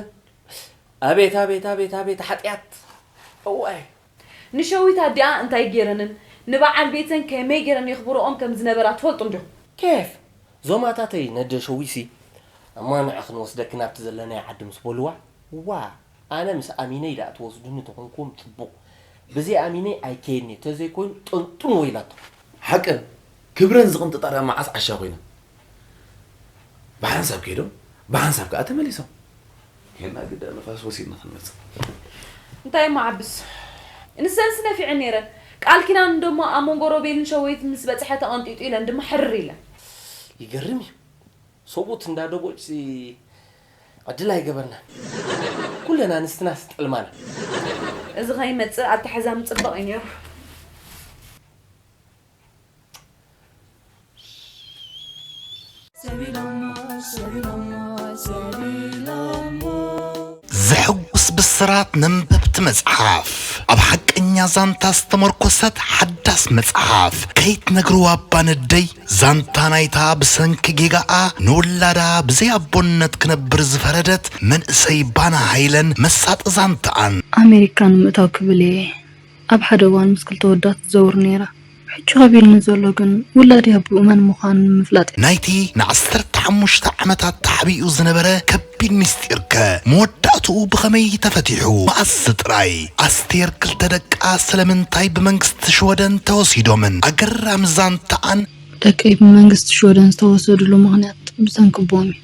ኣቤት ኣቤት ኣቤት ኣቤት ሓጢኣት። እዋይ ንሸዊት ኣዲኣ እንታይ ገይረንን ንበዓል ቤተን ከመይ ገይረን የኽብርኦም ከም ዝነበራ ትፈልጡ እንዲኹም። ኬፍ ዞማታተይ ነደ ሸዊሲ እሞ ንዕ ክንወስደኪ ናብቲ ዘለናዮ ዓዲ ምስ በልዋ ዋ ኣነ ምስ ኣሚነይ ደኣ ትወስዱኒ ተኾንኩም ጽቡቕ ብዘይ ኣሚነይ ኣይከየድን እየ ተዘይኮይኑ ጠንጥንዎ ኢላቶ። ሓቀን ክብረን ዝቕንጥጣ ደኣ መዓስ ዓሻ ኮይነን። ብሓንሳብ ከይዶም ብሓንሳብ ከኣ ተመሊሶም። ሄና ግዳ ንፋስ ወሲድና ክንመጽእ። እንታይ እሞ ዓብስ ንሰንስ ነፊዐን ነይረን ቃል ኪዳን ደሞ ኣብ መንጎ ሮቤልን ሸወይት ምስ በጽሐ ተቐንጢጡ ኢለን ድማ ሕርር ኢለን። ይገርም እዩ ሰብኡት እንዳ ደቦጭ ዕድል ኣይገበርናን ኩለን ኣንስትናስ ጠልማና። እዚ ከይመጽእ ኣተሓዛ ምጽብቕ እዩ ነይሩ። ዘሐጉስ ብስራት ነንበብቲ መጽሓፍ ኣብ ሓቀኛ ዛንታ ዝተመርኮሰት ሓዳስ መጽሓፍ ከይትነግርዋ እባ ነደይ ዛንታ ናይታ ብሰንኪ ጌጋኣ ንውላዳ ብዘይ ኣቦነት ክነብር ዝፈረደት መንእሰይ ባና ሃይለን መሳጢ ዛንታኣን። ኣሜሪካ ንምእታው ክብል እየ ኣብ ሓደ እዋን ምስ ክልተ ወዳት ትዘውር ነይራ። ሕጂ ከቢድኒ ዘሎ ግን ውላደይ ኣቦኡ መን ምዃኑ ንምፍላጥ እዩ። ናይቲ ንዓሰርተ ሓሙሽተ ዓመታት ተሓቢኡ ዝነበረ ከቢድ ምስጢርከ መወዳእትኡ ብኸመይ ተፈቲሑ? መኣስ ጥራይ ኣስቴር ክልተ ደቃ ስለምንታይ ብመንግስቲ ሽወደን ተወሲዶምን ኣገራሚ ዛንታኣን። ደቀይ ብመንግስቲ ሽወደን ዝተወሰድሉ ምኽንያት ብሰንኪ ኣቦኦም እዩ።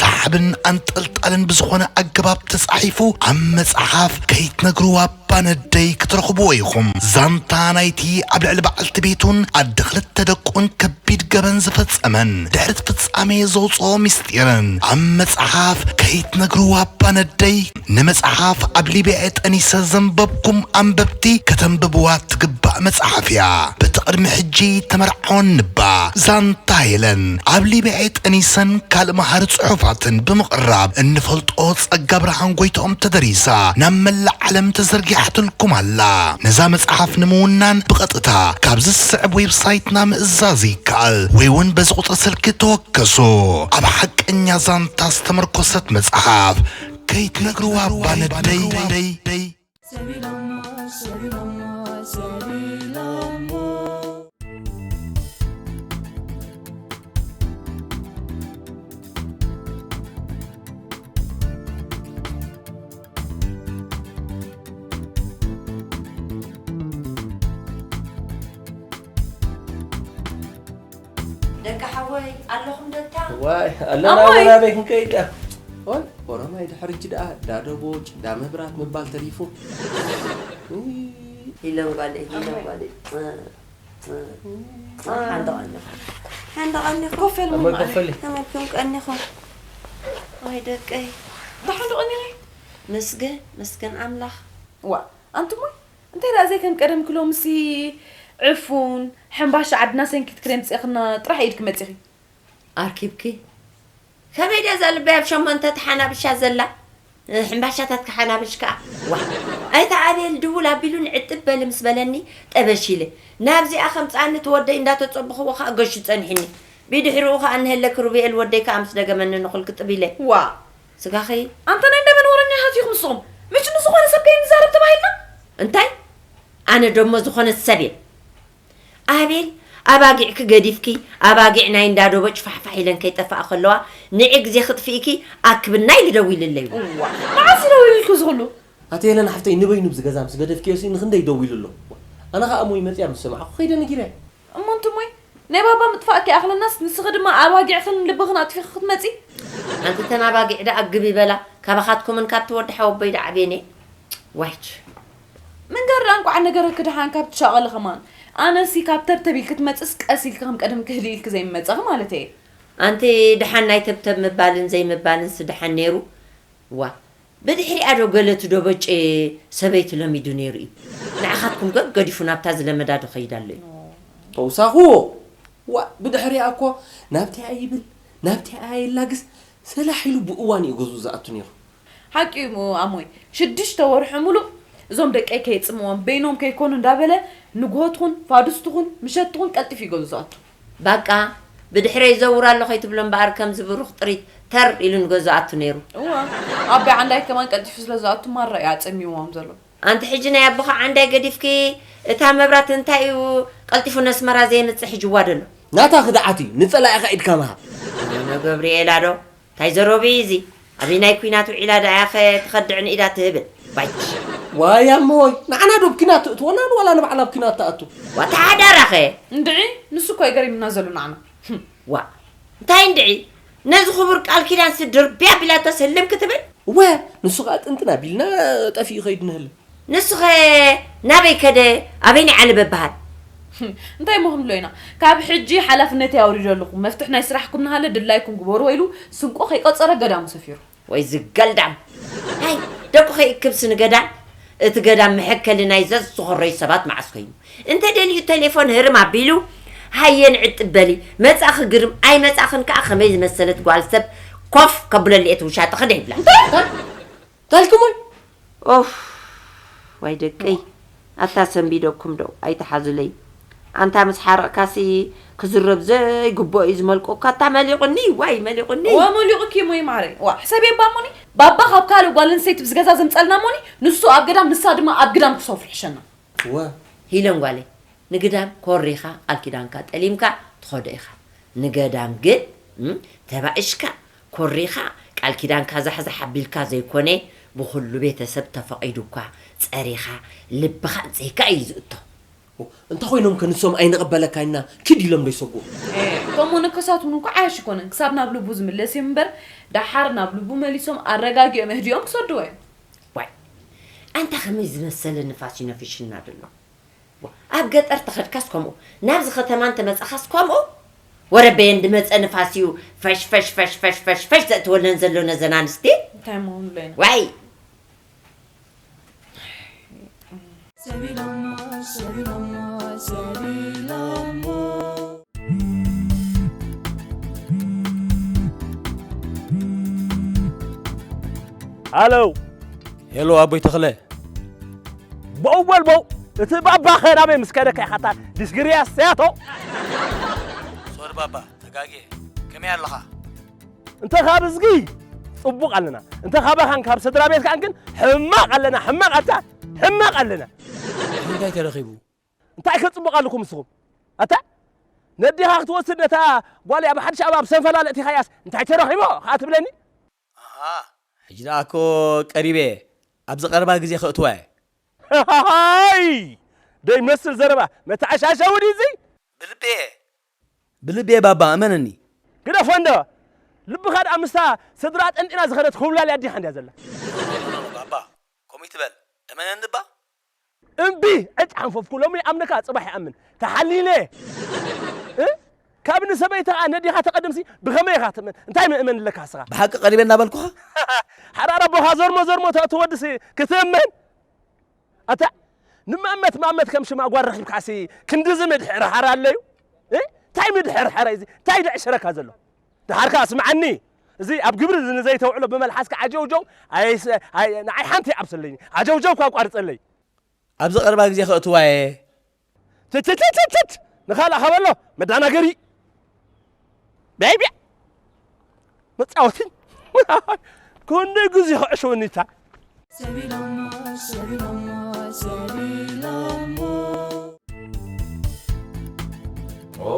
ሰሓብን ኣንጠልጣልን ብዝኾነ ኣገባብ ተጻሒፉ ኣብ መጽሓፍ ከይትነግርዋ ባነደይ ክትረኽብዎ ኢኹም። ዛንታ ናይቲ ኣብ ልዕሊ በዓልቲ ቤቱን ኣደ ክልተ ደቁን ከቢድ ገበን ዝፈጸመን ድሕሪ እቲ ፍጻሜ ዘውጽኦ ምስጢርን ኣብ መጽሓፍ ከይትነግርዋ ባነደይ ንመጽሓፍ ኣብ ሊብያ ጠኒሰ ዘንበብኩም ኣንበብቲ ከተንብብዋ ትግባእ መጽሓፍ እያ። በቲ ቅድሚ ሕጂ ተመርዓወን ንባ ዛንታ ሄለን ኣብ ሊብያ ጠኒሰን ካልእ መሃሪ ጽሑፋትን ብምቕራብ እንፈልጦ ጸጋ ብርሃን ጎይትኦም ተደሪሳ ናብ መላእ ዓለም ተዘርጊሓትልኩም ኣላ። ነዛ መጽሓፍ ንምውናን ብቐጥታ ካብ ዝስዕብ ዌብሳይትና ምእዛዝ ይከኣል ወይ እውን በዚ ቁጽሪ ስልኪ ተወከሱ። ኣብ ሓቀኛ ዛንታ ዝተመርኮሰት መጽሓፍ ከይትነግርዋ ባነደይ። ደቂ ሓወይ ኣለኹም ደታ? ዋይ ኣለና ኣሞይ! ወላ ኣበይ ክንከይድ ደኣ? ኦይ ኦሮማይ ድሕሪ ሕጂ ደኣ ዳደቦጭ ዳመብራት ምባል ተሪፉ። ኢሎም ጓለይ ኢሎም ጓለይ። ሓንደቕ ኣለኹ። ሓንደቕ ኣለኹ። ኮፍ በል እሞ እሞ ማዕረ። ኮፍ በሊ። ከመይ ኮንኩም ቀኒኹም? ወይ ደቀይ። ደሓን ዶ ቀኒኺ? መስገን፣ መስገን ኣምላኽ። ዋ፣ ኣንቱሞ፣ እንታይ ደኣ ዘይከም ቀደምኪ ሎምሲ ዕፉን፣ ሕምባሻ ዓድና ሰንኪትክን የምጽእኽና ጥራሕ ኢድኪ መጺኺ? ኣርኪብኪ? ከመይ ድያ እዛ ልበይ ኣብ ሸሞንተ ተሓናብሻ ዘላ? እ፣ ሕምባሻታት ክሓናብሽ ከኣ። ዋ፣ ኣይታ ኣቤል ድውል ኣቢሉ ንዕጥብ በሊ ምስ በለኒ፣ ጠበሽ ኢለ። ናብዚኣ ከምጽኣኒ እቲ ወደይ እንዳተጸበኽዎ ከኣ ገሹ ጸኒሕኒ። ብድሕሪኡ ከኣ እንሀለኪ ሩብኤል ወደይ ከኣ ምስ ደገመኒ ንኹል ክጥብ ኢለ። ዋ። ስጋኺ? ኣንታ ናይ እንደ መን ወረኛ ኢኻ ኣቲኹም ንስኹም? መች ንዝኾነ ሰብ ከይንዛረብ ተባሂልና? እንታይ? ኣነ ደሞ ዝኾነ ሰብ እየ። ኣቤል፣ ኣባጊዕኪ ገዲፍኪ፣ ኣባጊዕ ናይ እንዳ ዶቦጭ ፋሕፋሕ ኢለን ከይጠፍኣ ከለዋ፣ ንዒ ግዜ ክጥፍኢኪ ኣክብና ኢሉ ደዊልለይ። እዋ፣ መዓስ እዩ ደዊልልኪ እዚ ኩሉ? ኣቲ ሄለን ሓፍተይ፣ ንበይኑ ብዚ ገዛ ምስ ገደፍክዮሲ ንኽንደይ ደዊሉ ኣሎ። ኣነ ኸኣ እሞ ይመጽያ ምስ ሰማዕኹ ኸይደ ነጊረያ። እሞ እንቱሞይ፣ ናይ ባባ ምጥፋእ ከይኣኽለናስ፣ ንስኺ ድማ ኣባጊዕኽን ልብኽን ኣጥፊኺ ክትመጺ? ኣንቲ ተን ኣባጊዕ ደኣ ግብ ይበላ፣ ካባኻትኩምን ካብቲ ወዲ ሓወቦይ ደኣ ዓብየን እየ። ዋይች። ምንጋር ደኣ እንቋዕ ነገረኪ ደሓን ካብቲ ሻቐሊ ኸማን። ኣነሲ ካብ ተብተብ ኢልኪ ትመጽስ ቀስ ኢልኪ ከም ቀደምኪ ህድእ ኢልኪ ዘይምመጸኺ ማለተይ እየ። ኣንቲ ደሓን ናይ ተብተብ ምባልን ዘይምባልንስ ደሓን ነይሩ። ዋ፣ ብድሕሪኣ ዶ ገለ ትዶበጭ ሰበይቲ ለሚዱ ነይሩ እዩ። ንዓኻትኩም ገ ገዲፉ ናብታ ዝለመዳ ዶ ኸይድ ኣሎ እዩ። ተውሳኹ! ዋ፣ ብድሕሪኣ እኮ ናብቲኣ ይብል፣ ናብቲኣ የላግስ፣ ሰላሕ ኢሉ ብእዋን እዩ ገዝኡ ዝኣቱ ነይሩ። ሓቂ እዩ ኣሞይ፣ ሽዱሽተ ወርሒ ሙሉእ እዞም ደቀይ ከየጽምዎም በይኖም ከይኮኑ እንዳበለ ንግሆ ትኹን ፋዱስ ትኹን ምሸት ትኹን ቀልጢፉ እዩ ገዝኡ ዝኣቱ። ባቃ፣ ብድሕረይ ይዘውር ኣሎ ከይትብሎ እምበኣር ከምዚ ብሩኽ ጥሪት ተር ኢሉ ንገዝኡ ኣቱ ነይሩ። እወ፣ ኣቦይ ዓንዳይ ከማን ቀልጢፉ ስለ ዝኣቱ ማራ እዩ ኣጸሚምዎም ዘሎ። ኣንቲ ሕጂ ናይ ኣቦኻ ዓንዳይ ገዲፍኪ እታ መብራት እንታይ እዩ ቀልጢፉ ነስመራ ዘየምጽእ ሕጂ እዋ ደሎ? ናታ ክድዓት እዩ፣ ንጸላኢኻ ኢድካ ምሃብ። ኣነ ገብርኤላ ዶ? እንታይ ዘረቢ እዩ እዚ? ኣበይ ናይ ኲናት ውዒላ ደኣ እያ ኸ ትኸድዕን ኢዳ ትህብን? ባይች። ዋይ ኣሞይ፣ ንዓና ዶ ኣብ ኲናት ትእትወና ዋላ ንባዕላ ኣብ ኲናት ትኣቱ? ዋታ ሓዳራኸ? እንድዒ፣ ንሱ እኮ እዩ ገሪምና ዘሎ ንዓና። ህም። ዋ፣ እንታይ እንድዒ? ነዚ ክቡር ቃል ኪዳንሲ ድርብያ ኣቢላቶ ስልም ክትብል? እወ፣ ንሱ ኸኣ ጥንጥን ኣቢልና ጠፊኡ ኸይዱ ንህለ። ንሱኸ ናበይ ከደ? ኣበይኒ ዓሊ በበሃል? እንታይ እሞ ክንብሎ ኢና? ካብ ሕጂ ሓላፍነተይ ኣውሪደ ኣለኹ። መፍትሕ ናይ ስራሕኩም እናሃለ ድላይኩም ግበርዎ ኢሉ ስንቆ ከይቆጸረ ገዳሙ ሰፊሩ። ወይ ዝገልዳም! ኣይ፣ ደቁ ከይእክብሲ ንገዳም? እቲ ገዳም መሐከሊ ናይ ዘዝኾረዩ ሰባት መዓስ ኮይኑ? እንተ ደልዩ ቴሌፎን ህርም ኣቢሉ፣ ሃየ ንዕጥብ በሊ፣ መጻእኺ ግርም፣ ኣይመጻእኽን ከኣ ከመይ ዝመሰለት ጓል ሰብ ኮፍ ከብለሉ እየ እቲ ውሻጠ ክደ ይብላ። እንታይ? እንታይ ኢልኩሞይ? ኦፍ፣ ዋይ ደቀይ፣ ኣታ ሰንቢደኩም ዶ ኣይትሓዙለይ። ኣንታ ምስ ሓረቕካሲ ክዝረብ ዘይግብኦ እዩ ዝመልቆካ። ኣታ መሊቑኒ፣ ዋይ መሊቑኒ። እዋ መሊቑኪ እሞ ይማረይ። እዋ ሕሰብየ እባ እሞኒ፣ ባባ ካብ ካልእ ጓል ኣንስተይቲ ብዝገዛ ዘምጸልና እሞኒ፣ ንሱ ኣብ ገዳም ንሳ ድማ ኣብ ግዳም ክሰፍሩ ይሕሸና። እዋ። ሂለን ጓለይ፣ ንግዳም ኮሪኻ ቃል ኪዳንካ ጠሊምካ ትኸዶ ኢኻ። ንገዳም ግን፣ እም፣ ተባኢሽካ፣ ኮሪኻ፣ ቃል ኪዳንካ ዛሕዛሕ ኣቢልካ ዘይኮነ፣ ብኹሉ ቤተሰብ ተፈቒዱካ፣ ጸሪኻ፣ ልብኻ ኣጽሂካ እዩ ዝእቶ። እንተኾይኖም ከ ንሶም ኣይንቕበለካ ኢልና ኪድ ኢሎም ዶ ይሰጉ? ኤ፣ እታ እቶም መነኮሳት እውን እኮ ዓያሽ ኣይኮነን፣ ክሳብ ናብ ልቡ ዝምለስ እዮም እምበር፣ ደሓር ናብ ልቡ መሊሶም ኣረጋጊኦም የህድዮም ክሰድዎ እዮም። ዋይ፣ ኣንታ ከመይ ዝመሰለ ንፋስ እዩ ነፊሽና ዘሎ። ዋ፣ ኣብ ገጠር ተኸድካስ ከምኡ፣ ናብዚ ከተማ እንተመጻኻስ ከምኡ። ወረ በየን ድመጸ ንፋስ እዩ ፈሽ ፈሽ ፈሽ ፈሽ ፈሽ ፈሽ ዘእትወለን ዘሎ ነዘን ኣንስቲ። እንታይ ምኾኑለይና? ዋይ፣ ሃሎ። ሄሎ ኣቦይ ተኽለ። በው በል በው። እቲ ባባ ኸ ናበይ ምስ ከደካ ኢኻ እታ ዲስግርያ ሰያቶ? ሶሪ ባባ፣ ተጋግየ። ከመይ ኣለኻ? እንተ ካብ እዝጊ ጽቡቕ ኣለና፣ እንተ ካባኻን ካብ ስድራ ቤትካን ግን ሕማቕ ኣለና፣ ሕማቕ ኣታ፣ ሕማቕ ኣለና። እንታይ ተረኺቡ? እንታይ ከጽቡቕ ኣለኩም ንስኹም? ኣታ ነዴኻ ክትወስድ ነታ ጓል እያ ብሓድሽ ኣበባ ኣብ ሰንፈላል እቲኻያስ እንታይ ተረኺቦ ኸኣ ትብለኒ? ኣሃ፣ ሕጂ ደኣ እኮ ቀሪበ እየ። ኣብዚ ቀረባ ግዜ ከእትዋ እየ። ሃይ! ደይመስል ዘረባ፣ መተዓሻሸዊ ድዩ እዚ? ብልቢ እየ። ብልቢ እየ ባባ፣ እመነኒ። ግደፎ እንዶ! ልብኻ ደኣ ምስታ ስድራ ጠንጢና ዝኸደት ኮብላልያ ኣዴኻ እንድያ ዘላ። ባባ፣ ከምኡ ይትበል። እመነኒ እባ። እምቢ! ዕጭ ሓንፈፍኩ፣ ሎሚ ይኣምነካ፣ ጽባሕ ይኣምን። ተሓሊለ! እ? ካብ ንሰበይትኻ ነዲኻ ተቐድምሲ ብኸመይ ኢኻ ትእመን? እንታይ ምእመን ኣለካ እስኻ? ብሓቂ ቀሪበ እናበልኩኻ? ሓራር ኣቦኻ ዘርሞ ዘርሞ ተእትወድሲ ክትእመን? ኣታ ንማመት ማመት ከም ሽማ ጓል ረኺብካሲ ክንድዚ ምድሕርሓር ኣለዩ? እ? እንታይ ምድሕርሓር እዚ? እንታይ ደዕሽረካ ዘሎ? ደሓር ከኣ ስምዓኒ፣ እዚ ኣብ ግብሪ እዚ ንዘይተውዕሎ ብመልሓስካ ዓጀውጀው ኣይ-፣ ኣይ-፣ ንዓይ ሓንቲ ይዓብሰለይ። ዓጀውጀው እኳ ኣቋርጸለይ። ኣብዚ ቀረባ ግዜ ከእትዋ እየ። ትትትትትት! ንኻልእ ሃበሎ መዳናገሪ። ቢያ ቢያ! መጻወቲ። ክንደይ ግዜ ክዕሽወኒ እታ። ኦ፣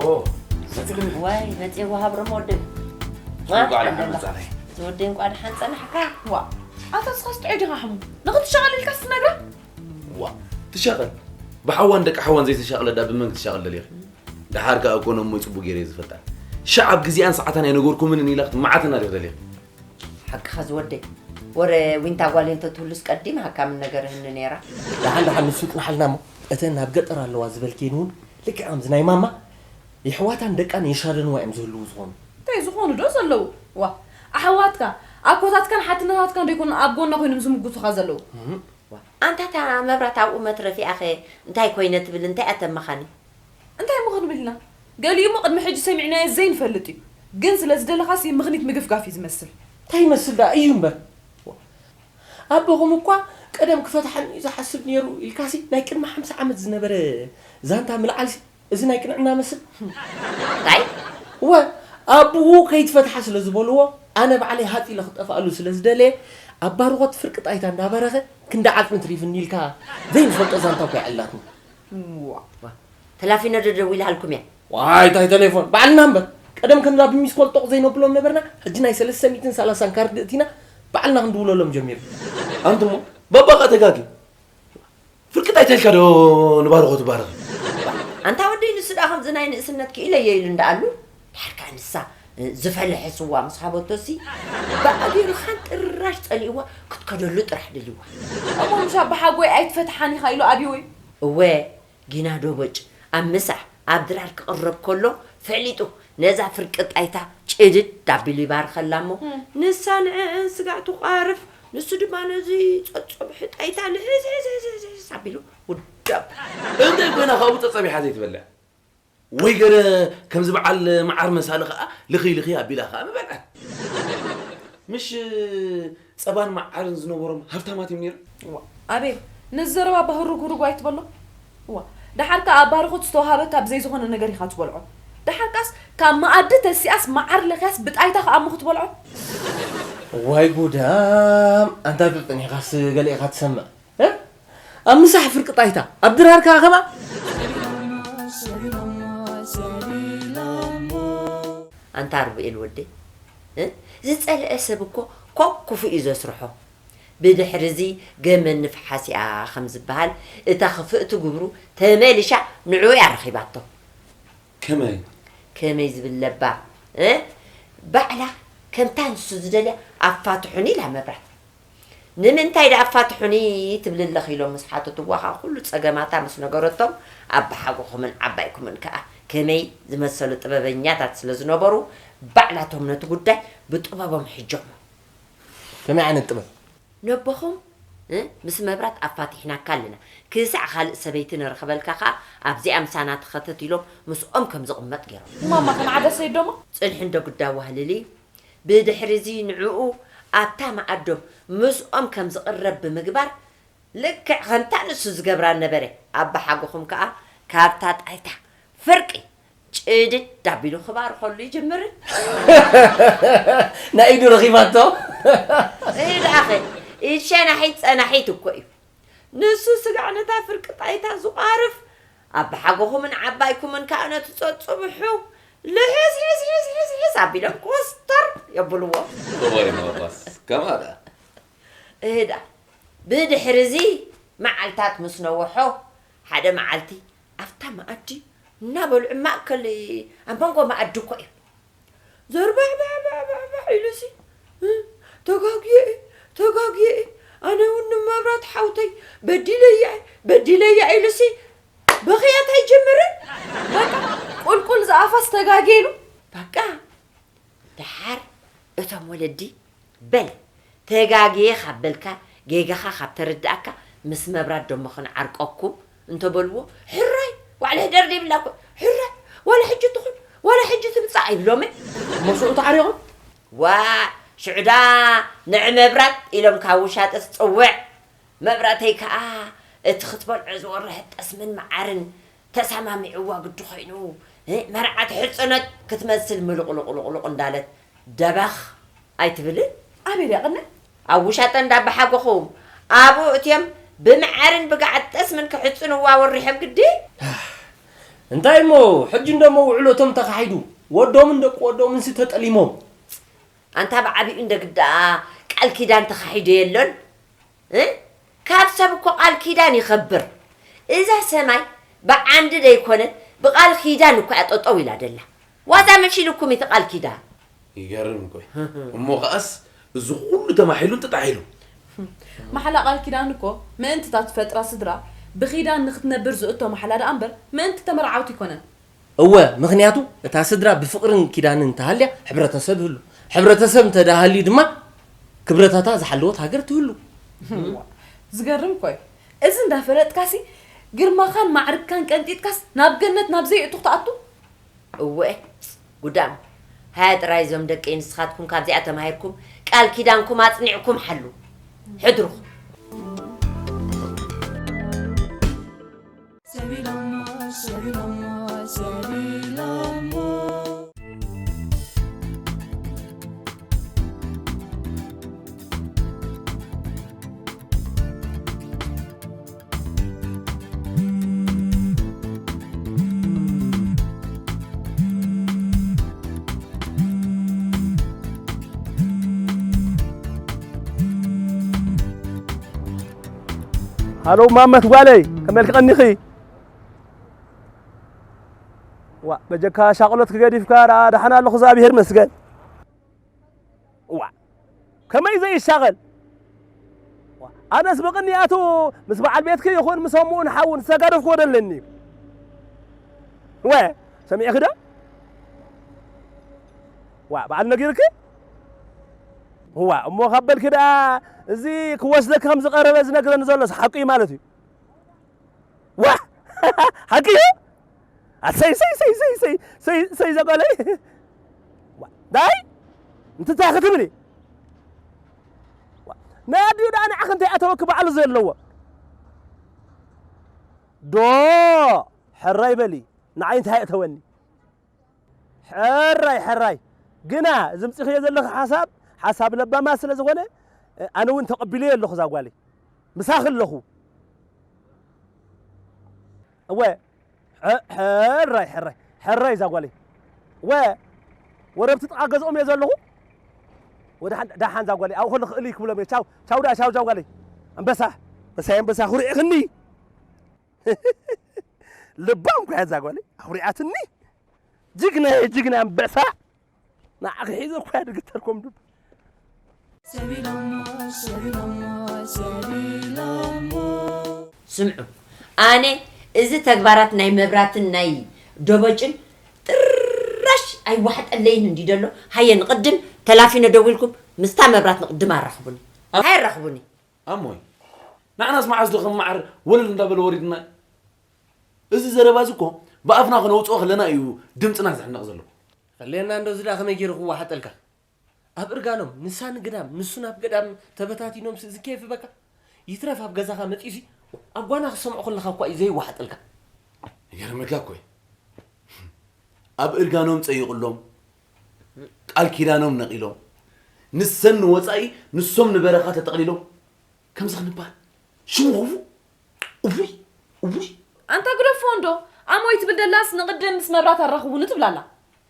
መጺኽኒ። ዋይ፣ መጺ ወሃብ ረሞ ወደይ። ዋ፣ ጽቡቅ በዓል ዓንደባ። መጻእኺ። ዝወደይ እንቋ ደሓን ጸናሕካ። ዋ፣ ኣታ ንስኻስ ጥዑይ ዲኻ ሕሙ? ንኽትሻቐል ኢልካስ ትነግራ? ዋ፣ ትሻቐል። ብሓዋን ደቂ ሓዋን ዘይተሻቕለ ዳ ብመን ክትሻቐል ደሊኺ? ደሓር ከኣ እኮ ነሞይ ጽቡቅ ገይረ እየ ዝፈልጣ። ሻዕ ኣብ ግዜኣን ሰዓታን ኣይነገርኩምንን ኢላ ክትመዓተና ዲኺ ደሊኺ? ሓቅኻ ዝወደይ። ወረ ዊንታ ጓለይ እንተትህሉስ ቀዲም ሃካምን ነገርህኒ ነይራ። ደሓን ደሓን ንሱ ይጽንሓልና እሞ፣ እተን ናብ ገጠር ኣለዋ ዝበልክየን እውን ልክዕ ከምዚ ናይ ማማ የሕዋታን ደቃን የሻደንዋ እዮም ዝህልዉ ዝኾኑ። እንታይ ዝኾኑ ዶ ዘለዉ? ዋ፣ ኣሕዋትካ፣ ኣኮታትካን ሓትነታትካን ዶ ኣይኮኑን ኣብ ጎና ኮይኖም ዝምጉቱኻ ዘለዉ? እህ። ዋ፣ ኣንታ እታ መብራት ኣብኡ መትረፊኣኸ እንታይ ኮይነ ትብል እንታይ ኣተመኻኒ? እንታይ እሞ ክንብል ኢና? ገሊኡ እሞ ቅድሚ ሕጂ ሰሚዕናዮ ዘይንፈልጥ እዩ። ግን ስለ ዝደለኻሲ ምኽኒት ምግፍጋፍ እዩ ዝመስል። እንታይ ይመስል ደኣ እዩ እምበር? ኣቦኹም እኳ ቀደም ክፈትሓኒ እዩ ዝሓስብ ነይሩ ኢልካሲ ናይ ቅድሚ ሓምሳ ዓመት ዝነበረ ዛንታ ምልዓልሲ እዚ ናይ ቅንዕና መስል? እንታይ? እወ፣ ኣቦኡ ከይትፈትሓ ስለ ዝበልዎ ኣነ ባዕለይ ሃጥ ኢለ ክጠፍኣሉ ስለ ዝደለየ ኣብ ባርኾት ፍርቂ ጣይታ እንዳበረኸ ክንዲ ዓጽሚ ትሪፍኒ ኢልካ ዘይንፈልጦ ዛንታ እኮ የዕልላትና። ዋ። ተላፊነ ዶ ደዊልሃልኩም እያ? ዋይ፣ እንታይ ተሌፎን? ባዕልና እምበር። ቀደም ከምዛ ብሚስኮል ጦቕ ዘይነብሎም ነበርና፣ ሕጂ ናይ ሰለስተ ሚእትን ሰላሳን ካርድ እቲና ባዕልና ክንድውለሎም ጀሚርና። ኣንቱሞ፣ ባባ ኸኣ ተጋግዩ። ፍርቂ ጣይታ ኢልካ ዶ ንባርኾ ትባርኽ? ኣንታ ወደይ፣ ንሱ ደኣ ከምዚ ናይ ንእስነት ክኢለዮ ኢሉ እንዳኣሉ፣ ድሓር ከኣ ንሳ፣ እ፣ ዝፈለሐ ስዋ ምስ ሃበቶሲ፣ ብኣቢሩ ሓንጥራሽ ጸሊእዋ ክትከደሉ ጥራሕ ደልይዋ። እሞ ምሽ ኣባሓጎይ ኣይትፈትሓን ኢኻ ኢሉ ኣብይዎ እዩ? እወ፣ ጊና ዶ ቦጭ ኣብ ምሳሕ ኣብ ድራር ክቕረብ ከሎ ፈሊጡ ነዛ ፍርቂ ጣይታ ጭድድ ኣቢሉ ይባርኸላ እሞ፣ እም። ንሳ ንዕአን ስጋዕ ትቋርፍ፣ ንሱ ድማ ነዚ ጸጸብሒ ጣይታ ልሕዝሕዝሕዝሕዝ ኣቢሉ ውዳብ። እንታይ ኮይና ካብኡ ጸጸቢሓ ዘይትበልዕ? ወይ ገለ ከምዚ በዓል መዓር መሳሊ ኸኣ ልኽይ ልኽይ ኣቢላ ኸኣ ምበልዐት። ምሽ ጸባን መዓርን ዝነበሮም ሃብታማት እዮም ነይሮም። እዋ፣ ኣቤል፣ ነዚ ዘረባ እባ ህሩግ ህሩግ ኣይትበሎ። እዋ፣ ደሓር ከኣ ኣብ ባርኾት ዝተዋሃበካ ብዘይ ዝኾነ ነገር ኢኻ ትበልዖ። ደሓር ከኣስ ካብ መኣዲ ተሲኣስ መዓር ለኽያስ ብጣይታ ከኣ እሞ ክትበልዖ። ዋይ ጉዳም፣ ኣንታ ተጠኒኻስ ገለ ኢኻ ትሰምዕ። እ? ኣብ ምሳሕ ፍርቂ ጣይታ፣ ኣብ ድራር ከኣ ከማ። ኣንታ ኣርቡኤል ወደይ፣ እ? ዝጸልአ ሰብ እኮ ኮብ ክፉእ እዩ ዘስርሖ። ብድሕሪ እዚ ገመል ንፍሓስ እያ ከም ዝበሃል፣ እታ ክፍእቲ ግብሩ ተመሊሻ ንዕኡ እያ ረኺባቶ። ከመይ? ከመይ ዝብል ለባ፣ እ? ባዕላ ከምታ ንሱ ዝደልያ ኣፋትሑኒ ኢላ መብራት። ንምንታይ ደኣ ኣፋትሑኒ ትብል ኣለኺ ኢሎም ምስ ሓተትዋ ኸኣ ኩሉ ጸገማታ ምስ ነገረቶም ኣባሓጎኹምን ዓባይኩምን ከኣ ከመይ ዝመሰሉ ጥበበኛታት ስለ ዝነበሩ ባዕላቶም ነቲ ጉዳይ ብጥበቦም ሕጀሞ። ከመይ ዓይነት ጥበብ? ነቦኹም እ? ምስ መብራት ኣፋቲሕናካ ኣለና። ክሳዕ ካልእ ሰበይቲ ንረኽበልካ ኸኣ ኣብዚኣ ምሳና ተኸተት ኢሎም ምስኦም ከም ዝቕመጥ ገይሮም። እማማ ከም ዓደ ሰይዶሞ? ጽንሒ እንዶ ግዳ ዋህልሊ። ብድሕሪ እዚ ንዕኡ ኣብታ መኣዶም ምስኦም ከም ዝቕረብ ብምግባር ልክዕ ከምታ ንሱ ዝገብራ ነበረ። ኣባሓጎኹም ከኣ ካብታ ጣይታ ፍርቂ ጭድድ ኣቢሉ ክባርኸሉ ይጅምርን። ናይ ኢዱ ረኺባቶ። እህ ደኣኸ፣ ኢድ ሸናሒት ጸናሒት እኮ እዩ። ንሱ ስጋዕ ነታ ፍርቂ ጣይታ ዝቋርፍ፣ ኣባሓጎኹምን ዓባይኩምን ከኣ ነቲ ጸጽብሑ ልሕስ ሕስ ሕስ ሕስ ሕስ ኣቢሎም ኮስተር የብልዎ። እዋይ ማባስ፣ ከማዳ። እህ ደኣ፣ ብድሕሪ እዚ መዓልታት ምስ ነወሖ፣ ሓደ መዓልቲ ኣብታ መኣዲ እናበልዑ ማእከል ኣብ መንጎ መኣዲ እኮ እዮም። ዘርባሕባሕባሕባሕ ኢሉሲ፣ እ፣ ተጋግየ እየ፣ ተጋግየ እየ፣ ኣነ እውን ንመብራት ሓውተይ በዲለያ እየ፣ በዲለያ ኢሉሲ፣ ብኽያት ኣይጅምርን። በቃ፣ ቁልቁል ዝኣፋስ ተጋግየ ኢሉ። በቃ፣ ደሓር እቶም ወለዲ፣ በል፣ ተጋግየ ካብ በልካ፣ ጌጋኻ ካብ ተረዳእካ፣ ምስ መብራት ደሞ ክንዓርቀኩም እንተበልዎ፣ ሕራይ፣ ዋዕለ ሕደር ዘይብላ እኮ፣ ሕራይ፣ ዋላ ሕጂ ትኹን፣ ዋላ ሕጂ ትምጻእ ኣይብሎምን። እሞ ሽዑ ተዓሪቖም? ዋ፣ ሽዑዳ ንዕ መብራት ኢሎም ካብ ውሻጠስ ጽውዕ። መብራተይ ከኣ እቲ ክትበልዖ ዝወርሕ ጠስምን መዓርን ተሰማሚዕዋ ግዲ ኮይኑ፣ እ፣ መርዓ ተሕጽኖት ክትመስል ምሉቕሉቕሉቕሉቕ እንዳለት ደበኽ ኣይትብልን? ኣበይ ድያ ቅነ? ኣብ ውሻጠ እንዳበሓጎኹ ኣብኡ እትዮም ብመዓርን ብገዓት ጠስምን ክሕጽንዋ ወሪሖም ግዲ? እንታይ እሞ፣ ሕጂ እንደሞ ውዕሎቶም ተኻሒዱ፣ ወዶምን ደቂ ወዶምንሲ ተጠሊሞም። ኣንታ ብዓቢኡ እንደ ግዳ ቃል ኪዳን ተኻሒዱ የሎን? እ? ካብ ሰብ እኮ ቃል ኪዳን ይኸብር። እዛ ሰማይ ብዓንዲ ደይኮነት ብቃል ኪዳን እኮ እያ ጠጠው ኢላ ደላ። ዋዛ መሲልኩም እቲ ቃል ኪዳን? ይገርም እኮ እዩ። እሞ ከኣስ እዚ ኩሉ ተማሒሉን ተጣሒሉ። ማሕላ ቃል ኪዳን እኮ ምእንቲ እታ ትፈጥራ ስድራ ብኪዳን ንክትነብር ዝእቶ ማሕላ ደኣ እምበር ምእንቲ ተመርዓውቲ ኣይኮነን። እወ፣ ምኽንያቱ እታ ስድራ ብፍቕርን ኪዳንን እንተሃልያ ሕብረተሰብ ይህሉ። ሕብረተሰብ እንተደኣ ሃልዩ ድማ ክብረታታ ዝሓለወት ሃገር ትህሉ። ዝገርም እኮ እዩ። እዚ እንዳፈለጥካሲ ግርማኻን ማዕርግካን ቀንጢጥካስ ናብ ገነት ናብ ዘይእቱ ክትኣቱ? እወ፣ ጉዳም። ሃያ ጥራይ እዞም ደቀይ ንስኻትኩም ካብዚኣ ተማሂርኩም ቃል ኪዳንኩም ኣጽኒዕኩም ሓሉ። ሕድርኹም። ሰቢሎሞ፣ ሰቢሎሞ፣ ሰቢሎሞ። ሃሎ ማመት ጓለይ፣ ከመይ ኢልኪ ቀኒኺ? ዋ፣ በጀካ ሻቕሎት ክገዲፍካ ደኣ ደሓን ኣለኹ፣ እግዚኣብሄር ይመስገን። ዋ፣ ከመይ ዘይሻቐል? ዋ፣ ኣነስ ብቕንያቱ ምስ በዓል ቤትኪ ይኹን ምስ ኣምኡን ሓውን ዝተጋደፍክዎ ደለኒ እዩ። ወ፣ ሰሚዕኺ ዶ? ዋ፣ በዓል ነጊርኪ? ዋ፣ እሞ ካብ በልኪ ደኣ እዚ ክወስደኪ ከም ዝቐረበ ዝነግረኒ ዘሎስ ሓቂ እዩ ማለት እዩ። ዋ! ሓቂ እዩ? ኣሰይ፣ ሰይ፣ ሰይ፣ ሰይ፣ ሰይ፣ ሰይ፣ ሰይ ዘጓለይ። ዋ፣ ዳይ? እንትታይ ክትብሊ? ዋ፣ ናይ ኣዲኡ ደኣ ንዓኺ እንታይ ኣተወኪ ባዕሉ ዘለዎ? ዶ፣ ሕራይ በሊ፣ ንዓይ እንታይ ኣእተወኒ? ሕራይ፣ ሕራይ። ግና እዚ ምጽእኽዮ ዘለኺ ሓሳብ፣ ሓሳብ ለባማት ስለ ዝኾነ፣ ኣነ እውን ተቐቢለዮ ኣለኹ እዛ ጓለይ። ምሳኺ ኣለኹ። እወ፣ ሐ-፣ ሕራይ፣ ሕራይ፣ ሕራይ እዛ ጓለይ። እወ፣ ወረብቲ ጥቓ ገዝኦም እየ ዘለኹ። ወደሓን፣ ደሓን እዛ ጓለይ፣ ኣብኡ ከለኹ እልይ ክብሎም እየ። ቻው፣ ቻው ደኣ፣ ቻው፣ ቻው ጓለይ። ኣንበሳ፣ ኣንበሳይ፣ ኣንበሳ፣ ኩሪዕኽኒ። ልባም እኮ እያ እዛ ጓለይ፣ ኣኹሪዓትኒ። ጅግና እየ፣ ጅግና ኣንበሳ። ንዓኺ ሒዘ እኮ እያ ድግተር ኮም ዱብ። ስምዑ፣ ኣነ እዚ ተግባራት ናይ መብራትን ናይ ደበጭን ጥራሽ ኣይዋሕጠለይን እንዲ ደሎ። ሃየ ንቕድም ተላፊነ ደዊልኩም ምስታ መብራት ንቕድም ኣራኽቡኒ። ሃየ ኣራኽቡኒ። ኣሞይ፣ ንዓናስ መዓዝ ዶ ከም ማዕር ወለል እንዳበለ ወሪድና? እዚ ዘረባ እዚ እኮ ብኣፍና ክነውፅኦ ከለና እዩ ድምፅና ዝሕነቕ ዘሎ። ከለየና እንዶ እዚ ደኣ ከመይ ገይሩ ክወሓጠልካ? ኣብ እርጋኖም ንሳ ንግዳም ንሱ ናብ ገዳም ተበታቲኖምሲ እዚ ከየፍበካ? ይትረፍ ኣብ ገዛኻ መፂኡሲ ኣብ ጓና ክሰምዖ ከለኻ እኳ እዩ ዘይወሓጠልካ። ይገርመካ እኮ እዩ። ኣብ እርጋኖም ፀይቕሎም ቃል ኪዳኖም ነቒሎም ንሰን ንወፃኢ ንሶም ንበረኻ ተጠቕሊሎም ከምዚ ክንባል ሽሙ ክፉእ እውይ እውይ ኣንታ ግደፍዎ እንዶ ኣሞይ ትብል ደላስ ንቕድም ምስ መብራት ኣራኽቡኒ ትብላ ኣላ።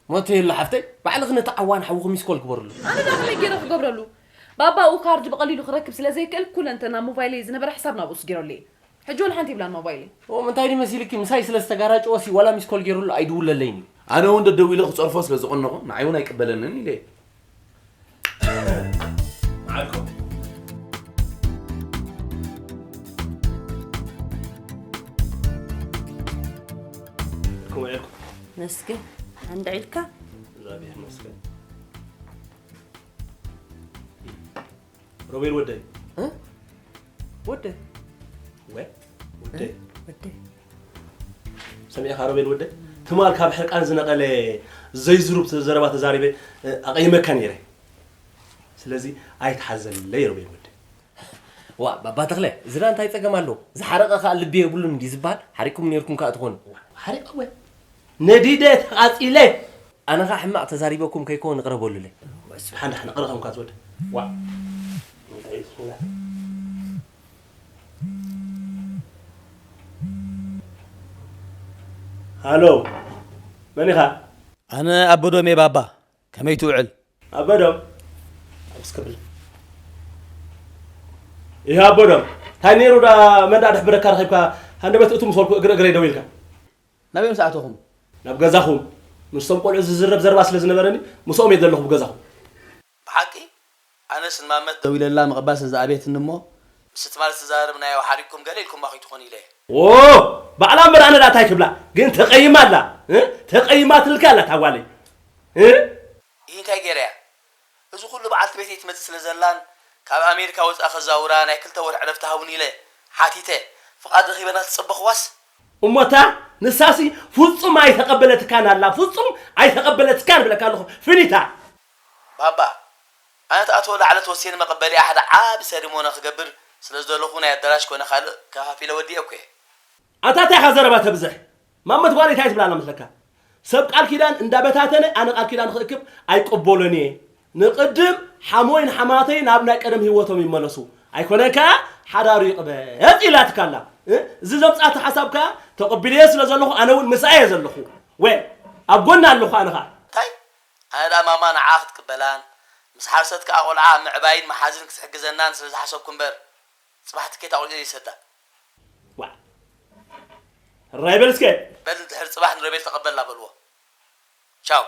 ሞተየሉ ሓፍተይ ባዕልኺ ነቲ ዓዋን ሓውኺ ሚስኮል ግበርሉ። ኣነ ደኣ ከመይ ገይረ ክገብረሉ? ባባኡ ካርድ ብቐሊሉ ክረክብ ስለ ዘይክእል ኩለንተና ሞባይለይ ዝነበረ ሕሳብ ናብኡስ ገይረሉ እየ። ሕጂ ወላ ሓንቲ የብላን ሞባይለይ። ኦም እንታይ ድዩ መሲልኪ ምሳይ ስለ ዝተጋራጨወሲ ዋላ ሚስኮል ገይሩሉ ኣይድውለለይን እዩ። ኣነ እውን ደደዊለ ክፀርፎ ስለ ዝቐነኹ ንዓይ እውን ኣይቅበለንን ኢለ እየ። መዓልኩም ከመይ ውዒልኩም? መስገን። ኣንድዒልካ? እግዚኣብሔር ይመስገን። ሮቤል ወደይ። እ? ወደ። ወ? ወደይ። ወደ። ሰሚዕኻ ሮቤል ወደይ? ትማል ካብ ሕርቃን ዝነቐለ ዘይዝሩብ ዘረባ ተዛሪበ ኣቐይመካ ነይረ። ስለዚ ኣይትሓዘለይ ሮቤል ወደይ። ዋ ባባ ተኽለ፣ እዚ ደኣ እንታይ ጸገም ኣለዎ? ዝሓረቐ ከኣ ልቢ የብሉን እንድዩ ዝበሃል፣ ሓሪቕኩም ነይርኩም ከኣ ትኾኑ። ሓሪቐ ወ? ነዲደ ተቓጺለ። ኣነ ኸኣ ሕማቕ ተዛሪበኩም ከይከውን ይቕረ በሉለይ። ደሓን ደሓን ይቕረ ከምካ ትወድ። ዋ እንታይ እዩ ዝብላ? ሃሎ መን ኢኻ? ኣነ ኣቦዶም እየ ባባ። ከመይ ትውዕል? ኣበዶ እስከ ብል። ይህ ኣበዶ እንታይ ነይሩ ዳ መንዳ ድሕብረካ ረኺብካ ሃንደበት እቱ ምስ በልኩ እግሪ እግረይ ደው ኢልካ። ናበይ ምስ ኣተኹም? ናብ ገዛኹም። ምስቶም ቆልዑ ዝዝረብ ዘረባ ስለ ዝነበረኒ ምስኦም እየ ዘለኹ ብገዛኹም። ብሓቂ ኣነስ ንማመት ደው ኢለላ ምቕባስ እዛ ኣቤትኒ እሞ ምስቲ ትማል ዝተዛረብናዮ ሓሪቕኩም ገለ ኢልኩማ ከይትኾኑ ኢለ እየ። ኦ ባዕላ እምበር ኣነ ደኣ እንታይ ክብላ ግን ተቐይማ ኣላ እ ተቐይማትልካ ኣላ እታ ጓለይ እ ይህ እንታይ ገይረያ እዚ ኩሉ በዓልቲ ቤተይ ትመጽእ ስለ ዘላን ካብ ኣሜሪካ ወጻኢ ከዛውራ ናይ ክልተ ወርሒ ዕረፍቲ ሃቡኒ ኢለ ሓቲተ ፍቓድ ረኺበ ናትጸበኽዋስ እሞ እታ ንሳሲ ፍጹም ኣይተቐበለትካን ኣላ ፍጹም ኣይተቐበለትካን እብለካ ኣለኹ ፍኒታ ባባ ኣነ ትኣትወሉ ዓለት ወሲነ መቐበሊኣ ሓደ ዓቢ ሰሪሞነ ክገብር ስለ ዝደለኹ ናይ ኣዳራሽ ኮነ ካልእ ከፋፊለ ወዲኤ እኮ እየ። ኣታ እንታይ ኢኻ ዘረባ ተብዝሕ? ማመት ጓለይ እንታይ ትብል ኣላ መስለካ? ሰብ ቃል ኪዳን እንዳበታተነ ኣነ ቃል ኪዳን ክእክብ ኣይቅበሎን እየ። ንቕድም ሓሞይን ሓማተይን ናብ ናይ ቀደም ህይወቶም ይመለሱ ኣይኮነን ከኣ ሓዳሩ ይቕበጽ ኢላትካ ኣላ። እዚ ዘምጻቶ ሓሳብ ከኣ ተቐቢለዮ ስለ ዘለኹ ኣነ እውን ምስኣ እየ ዘለኹ። ወ ኣብ ጎና ኣለኹ ኣነ ከኣ። እንታይ ኣነ ደኣ ማማ ንዓ ክትቅበላን ምስ ሓርሰት ከኣ ቆልዓ ኣብ ምዕባይን ምሓዝን ክትሕግዘናን ስለ ዝሓሰብኩ እምበር ጽባሕ ትኬት ኣቑሪጸ ዘይሰዳ። ዋእ ሕራይ በል እስከ። በል ድሕሪ ጽባሕ ንሮቤል ተቐበልና በልዎ። ቻው።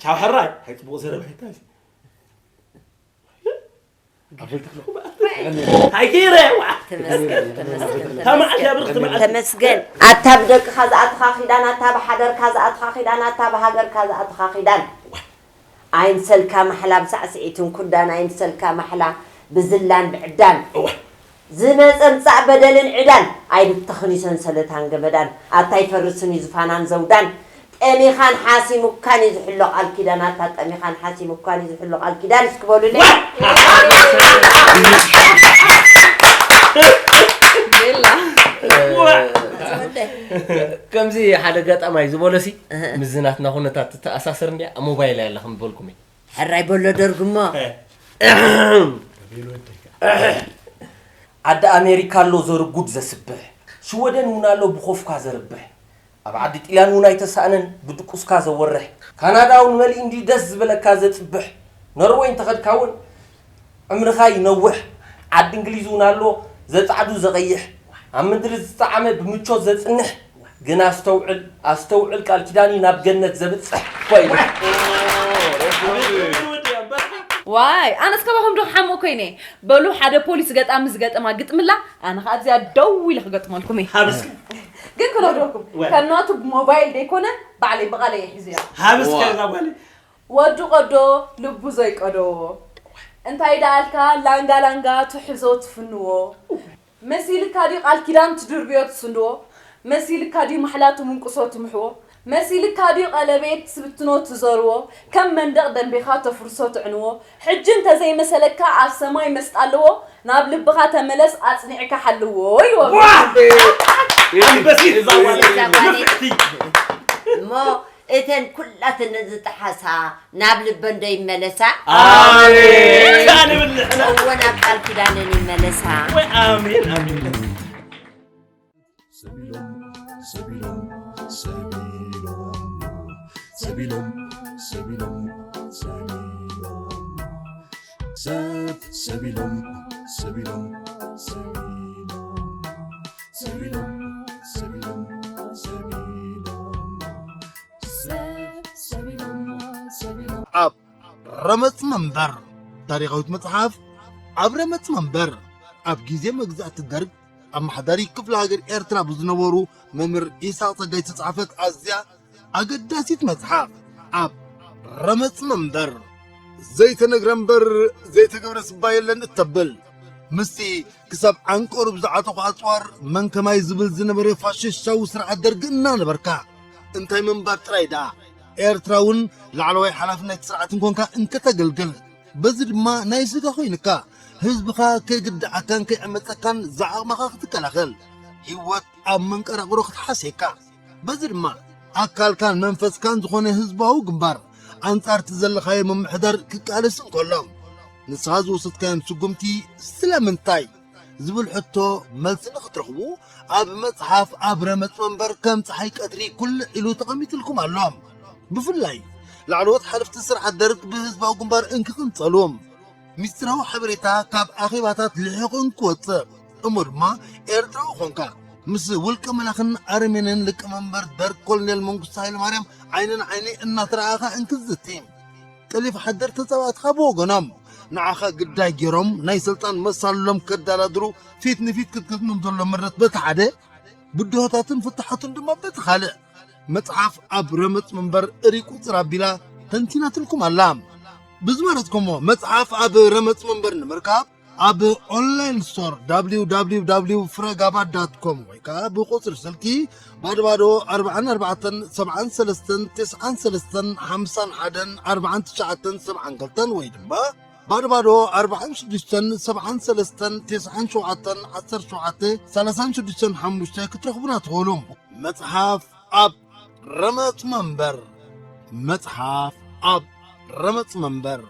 ቻው ሕራይ። ኣይ ጽቡቕ ዘረባ ኣይታሲ። ኣይ ገይረ ዋእ። ተመስገን ተመስገን ተመስገን። ተመስገን። ኣታ ብደቅኻ ዝኣትኻ ኺዳን ኣታ ብሓደርካ ዝኣትኻ ኺዳን ኣታ ብሃገርካ ዝኣትኻ ኺዳን። ኣይምሰልካ ማሕላ ብሳዕስዒትን ኩዳን ኣይምሰልካ ማሕላ ብዝላን ብዕዳን ዝመጸ ምጻእ በደልን ዕዳን ኣይብተኽን እዩ ሰንሰለታን ገመዳን ኣታ ኣይፈርስን እዩ ዝፋናን ዘውዳን ጠሚኻን ሓሲሙካን እዩ ዝሕሎ ቃል ኪዳን ኣታ ጠሚኻን ሓሲሙካን እዩ ዝሕሎ ቃል ኪዳን እስኪ በሉለይ ከምዚ ሓደ ገጣማይ ዝበሎሲ ምስዚ ናትና ኩነታት ትተኣሳሰር እንድያ ኣብ ሞባይለይ ኣላ ከም ዝበልኩም እየ። ሕራይ በሎ ደርጉሞ። ዓዲ ኣሜሪካ ኣሎ ዘርጉድ ዘስብሕ ሽወደን እውን ኣሎ ብኾፍካ ዘርብሕ ኣብ ዓዲ ጢልያን እውን ኣይተሳእነን ብድቁስካ ዘወርሕ ካናዳ እውን መሊኡ እንድዩ ደስ ዝበለካ ዘፅብሕ ኖርወይ እንተኸድካ እውን ዕምርኻ ይነውሕ ዓዲ እንግሊዝ እውን ኣሎ ዘፃዕዱ ዘቐይሕ ኣብ ምድሪ ዝጠዓመ ብምቾት ዘፅንሕ ግን ኣስተውዕል ኣስተውዕል ቃል ኪዳኒ ናብ ገነት ዘብጽሕ እኳ ኢሉ። ዋይ ኣነስ ካባኹም ዶ ክሓምቕ ኮይነ። በሉ ሓደ ፖሊስ ገጣሚ ዝገጠማ ግጥምላ ኣነ ከዓ ኣብዚኣ ደው ኢለ ክገጥመልኩም እየ። ሃብስከ ግን ክነግረኩም ወይ። ከም ናቱ ብሞባይል ደይኮነ ባዕለይ ብቓለይ እየ ሒዘያ። ሃብስከ እዛ ጓለይ ወዲ ቆዶ ልቡ ዘይቀደዎ እንታይ ደኣልካ ላንጋ ላንጋ ትሕዞ ትፍንዎ መሲልካ ድዩ ቃል ኪዳን ትድርብዮ ትስንድዎ መሲልካ ድዩ ማሕላ ትምንቁሶ ትምሕዎ መሲልካ ድዩ ቀለቤት ትብትኖ ትዘርዎ ከም መንደቕ ደንቢኻ ተፍርሶ ትዕንዎ ሕጂ እንተዘይመሰለካ ኣብ ሰማይ መስጣ ኣለዎ ናብ ልብኻ ተመለስ ኣጽኒዕካ ሓልዎ ይወ ኣንበሲት እዛ ጓለይ እዛ ጓለይ። ንፍዕቲ እሞ እተን ኩላተን ዝጠሓሳ ናብ ልበን ዶ ይመለሳ ኣሜን ንብል ንሕና እወ ናብ ቃል ኪዳነን ይመለሳ ወይ ኣሜን ኣሜን ኣብ ረመጽ መንበር ታሪኻዊት መጽሓፍ ኣብ ረመጽ መንበር ኣብ ግዜ መግዛእቲ ደርግ ኣመሓዳሪ ክፍለ ሃገር ኤርትራ ብዝነበሩ መምህር ኢሳቕ ጸጋይ ዝተጻሕፈት ኣዝያ ኣገዳሲት መጽሓፍ ኣብ ረመጽ መንበር ዘይተነግረ እምበር ዘይተገብረ ስባ የለን እተብል ምስቲ ክሳብ ዓንቀሩ ብዝዓተኹ ኣጽዋር መን ከማይ ዝብል ዝነበረ ፋሽስታዊ ስርዓት ደርጊ እናነበርካ እንታይ ምንባር ጥራይ ደኣ ኤርትራ እውን ላዕለዋይ ሓላፍነት ስርዓት እንኮንካ እንከተገልግል በዚ ድማ ናይ ስጋ ኮይንካ ህዝብኻ ከይግድዓካን ከይዕመፀካን ዝዓቕምኻ ክትከላኸል ህይወት ኣብ መንቀራቕሮ ክትሓስየካ በዚ ድማ ኣካልካን መንፈስካን ዝኾነ ህዝባዊ ግንባር ኣንጻርቲ ዘለኻዮ ምምሕዳር ክቃለስ እንከሎ ንስኻ ዝወሰድካዮም ስጉምቲ ስለምንታይ ዝብል ሕቶ መልሲ ንኽትረኽቡ ኣብ መጽሓፍ ኣብ ረመጽ መንበር ከም ጸሓይ ቀትሪ ኩልዕ ኢሉ ተቐሚጥልኩም ኣሎ። ብፍላይ ላዕለዎት ሓለፍቲ ስርዓት ደርግ ብህዝባዊ ግንባር እንክቕንጸሉ ሚስጥራዊ ሓበሬታ ካብ ኣኼባታት ልሒቑ እንክወጽእ እሞ ድማ ኤርትራዊ ኾንካ ምስ ውልቀ መላኽን ኣረሜንን ሊቀመንበር ደርግ ኮሎኔል መንግስቱ ሃይለማርያም ዓይኒ ንዓይኒ እናተረኣኻ እንክዝቲ ቀሊፍ ሓደር ተጻባእትኻ ብወገኖም ንዓኻ ግዳይ ገይሮም ናይ ስልጣን መሳልሎም ከዳላድሩ ፊት ንፊት ክትገጥሞም ዘሎ ምረት በቲ ሓደ ብድሆታትን ፍታሓቱን ድማ በቲ ካልእ መጽሓፍ ኣብ ረመጽ መንበር እሪ ቁጽር ኣቢላ ተንቲናትልኩም ኣላ ብዝመረጽኩሞ መጽሓፍ ኣብ ረመጽ መንበር ንምርካብ ኣብ ኦንላይን ስቶር www ፍረጋባ com ወይ ከዓ ብቁፅሪ ስልኪ ባዶ ባዶ ኣርባዓን ኣርባዕተን ሰብዓን ሰለስተን ተስዓን ሰለስተን ሓምሳን ሓደን ኣርባዓን ትሽዓተን ሰብዓን ክልተን ወይ ድማ ባዶ ባዶ ኣርባዓን ሽዱሽተን ሰብዓን ሰለስተን ተስዓን ሸውዓተን ዓሰርተ ሸውዓተ ሰላሳን ሽዱሽተን ሓሙሽተ ክትረኽቡና ትኽእሉ። መፅሓፍ ኣብ ረመፅ መንበር መፅሓፍ ኣብ ረመፅ መንበር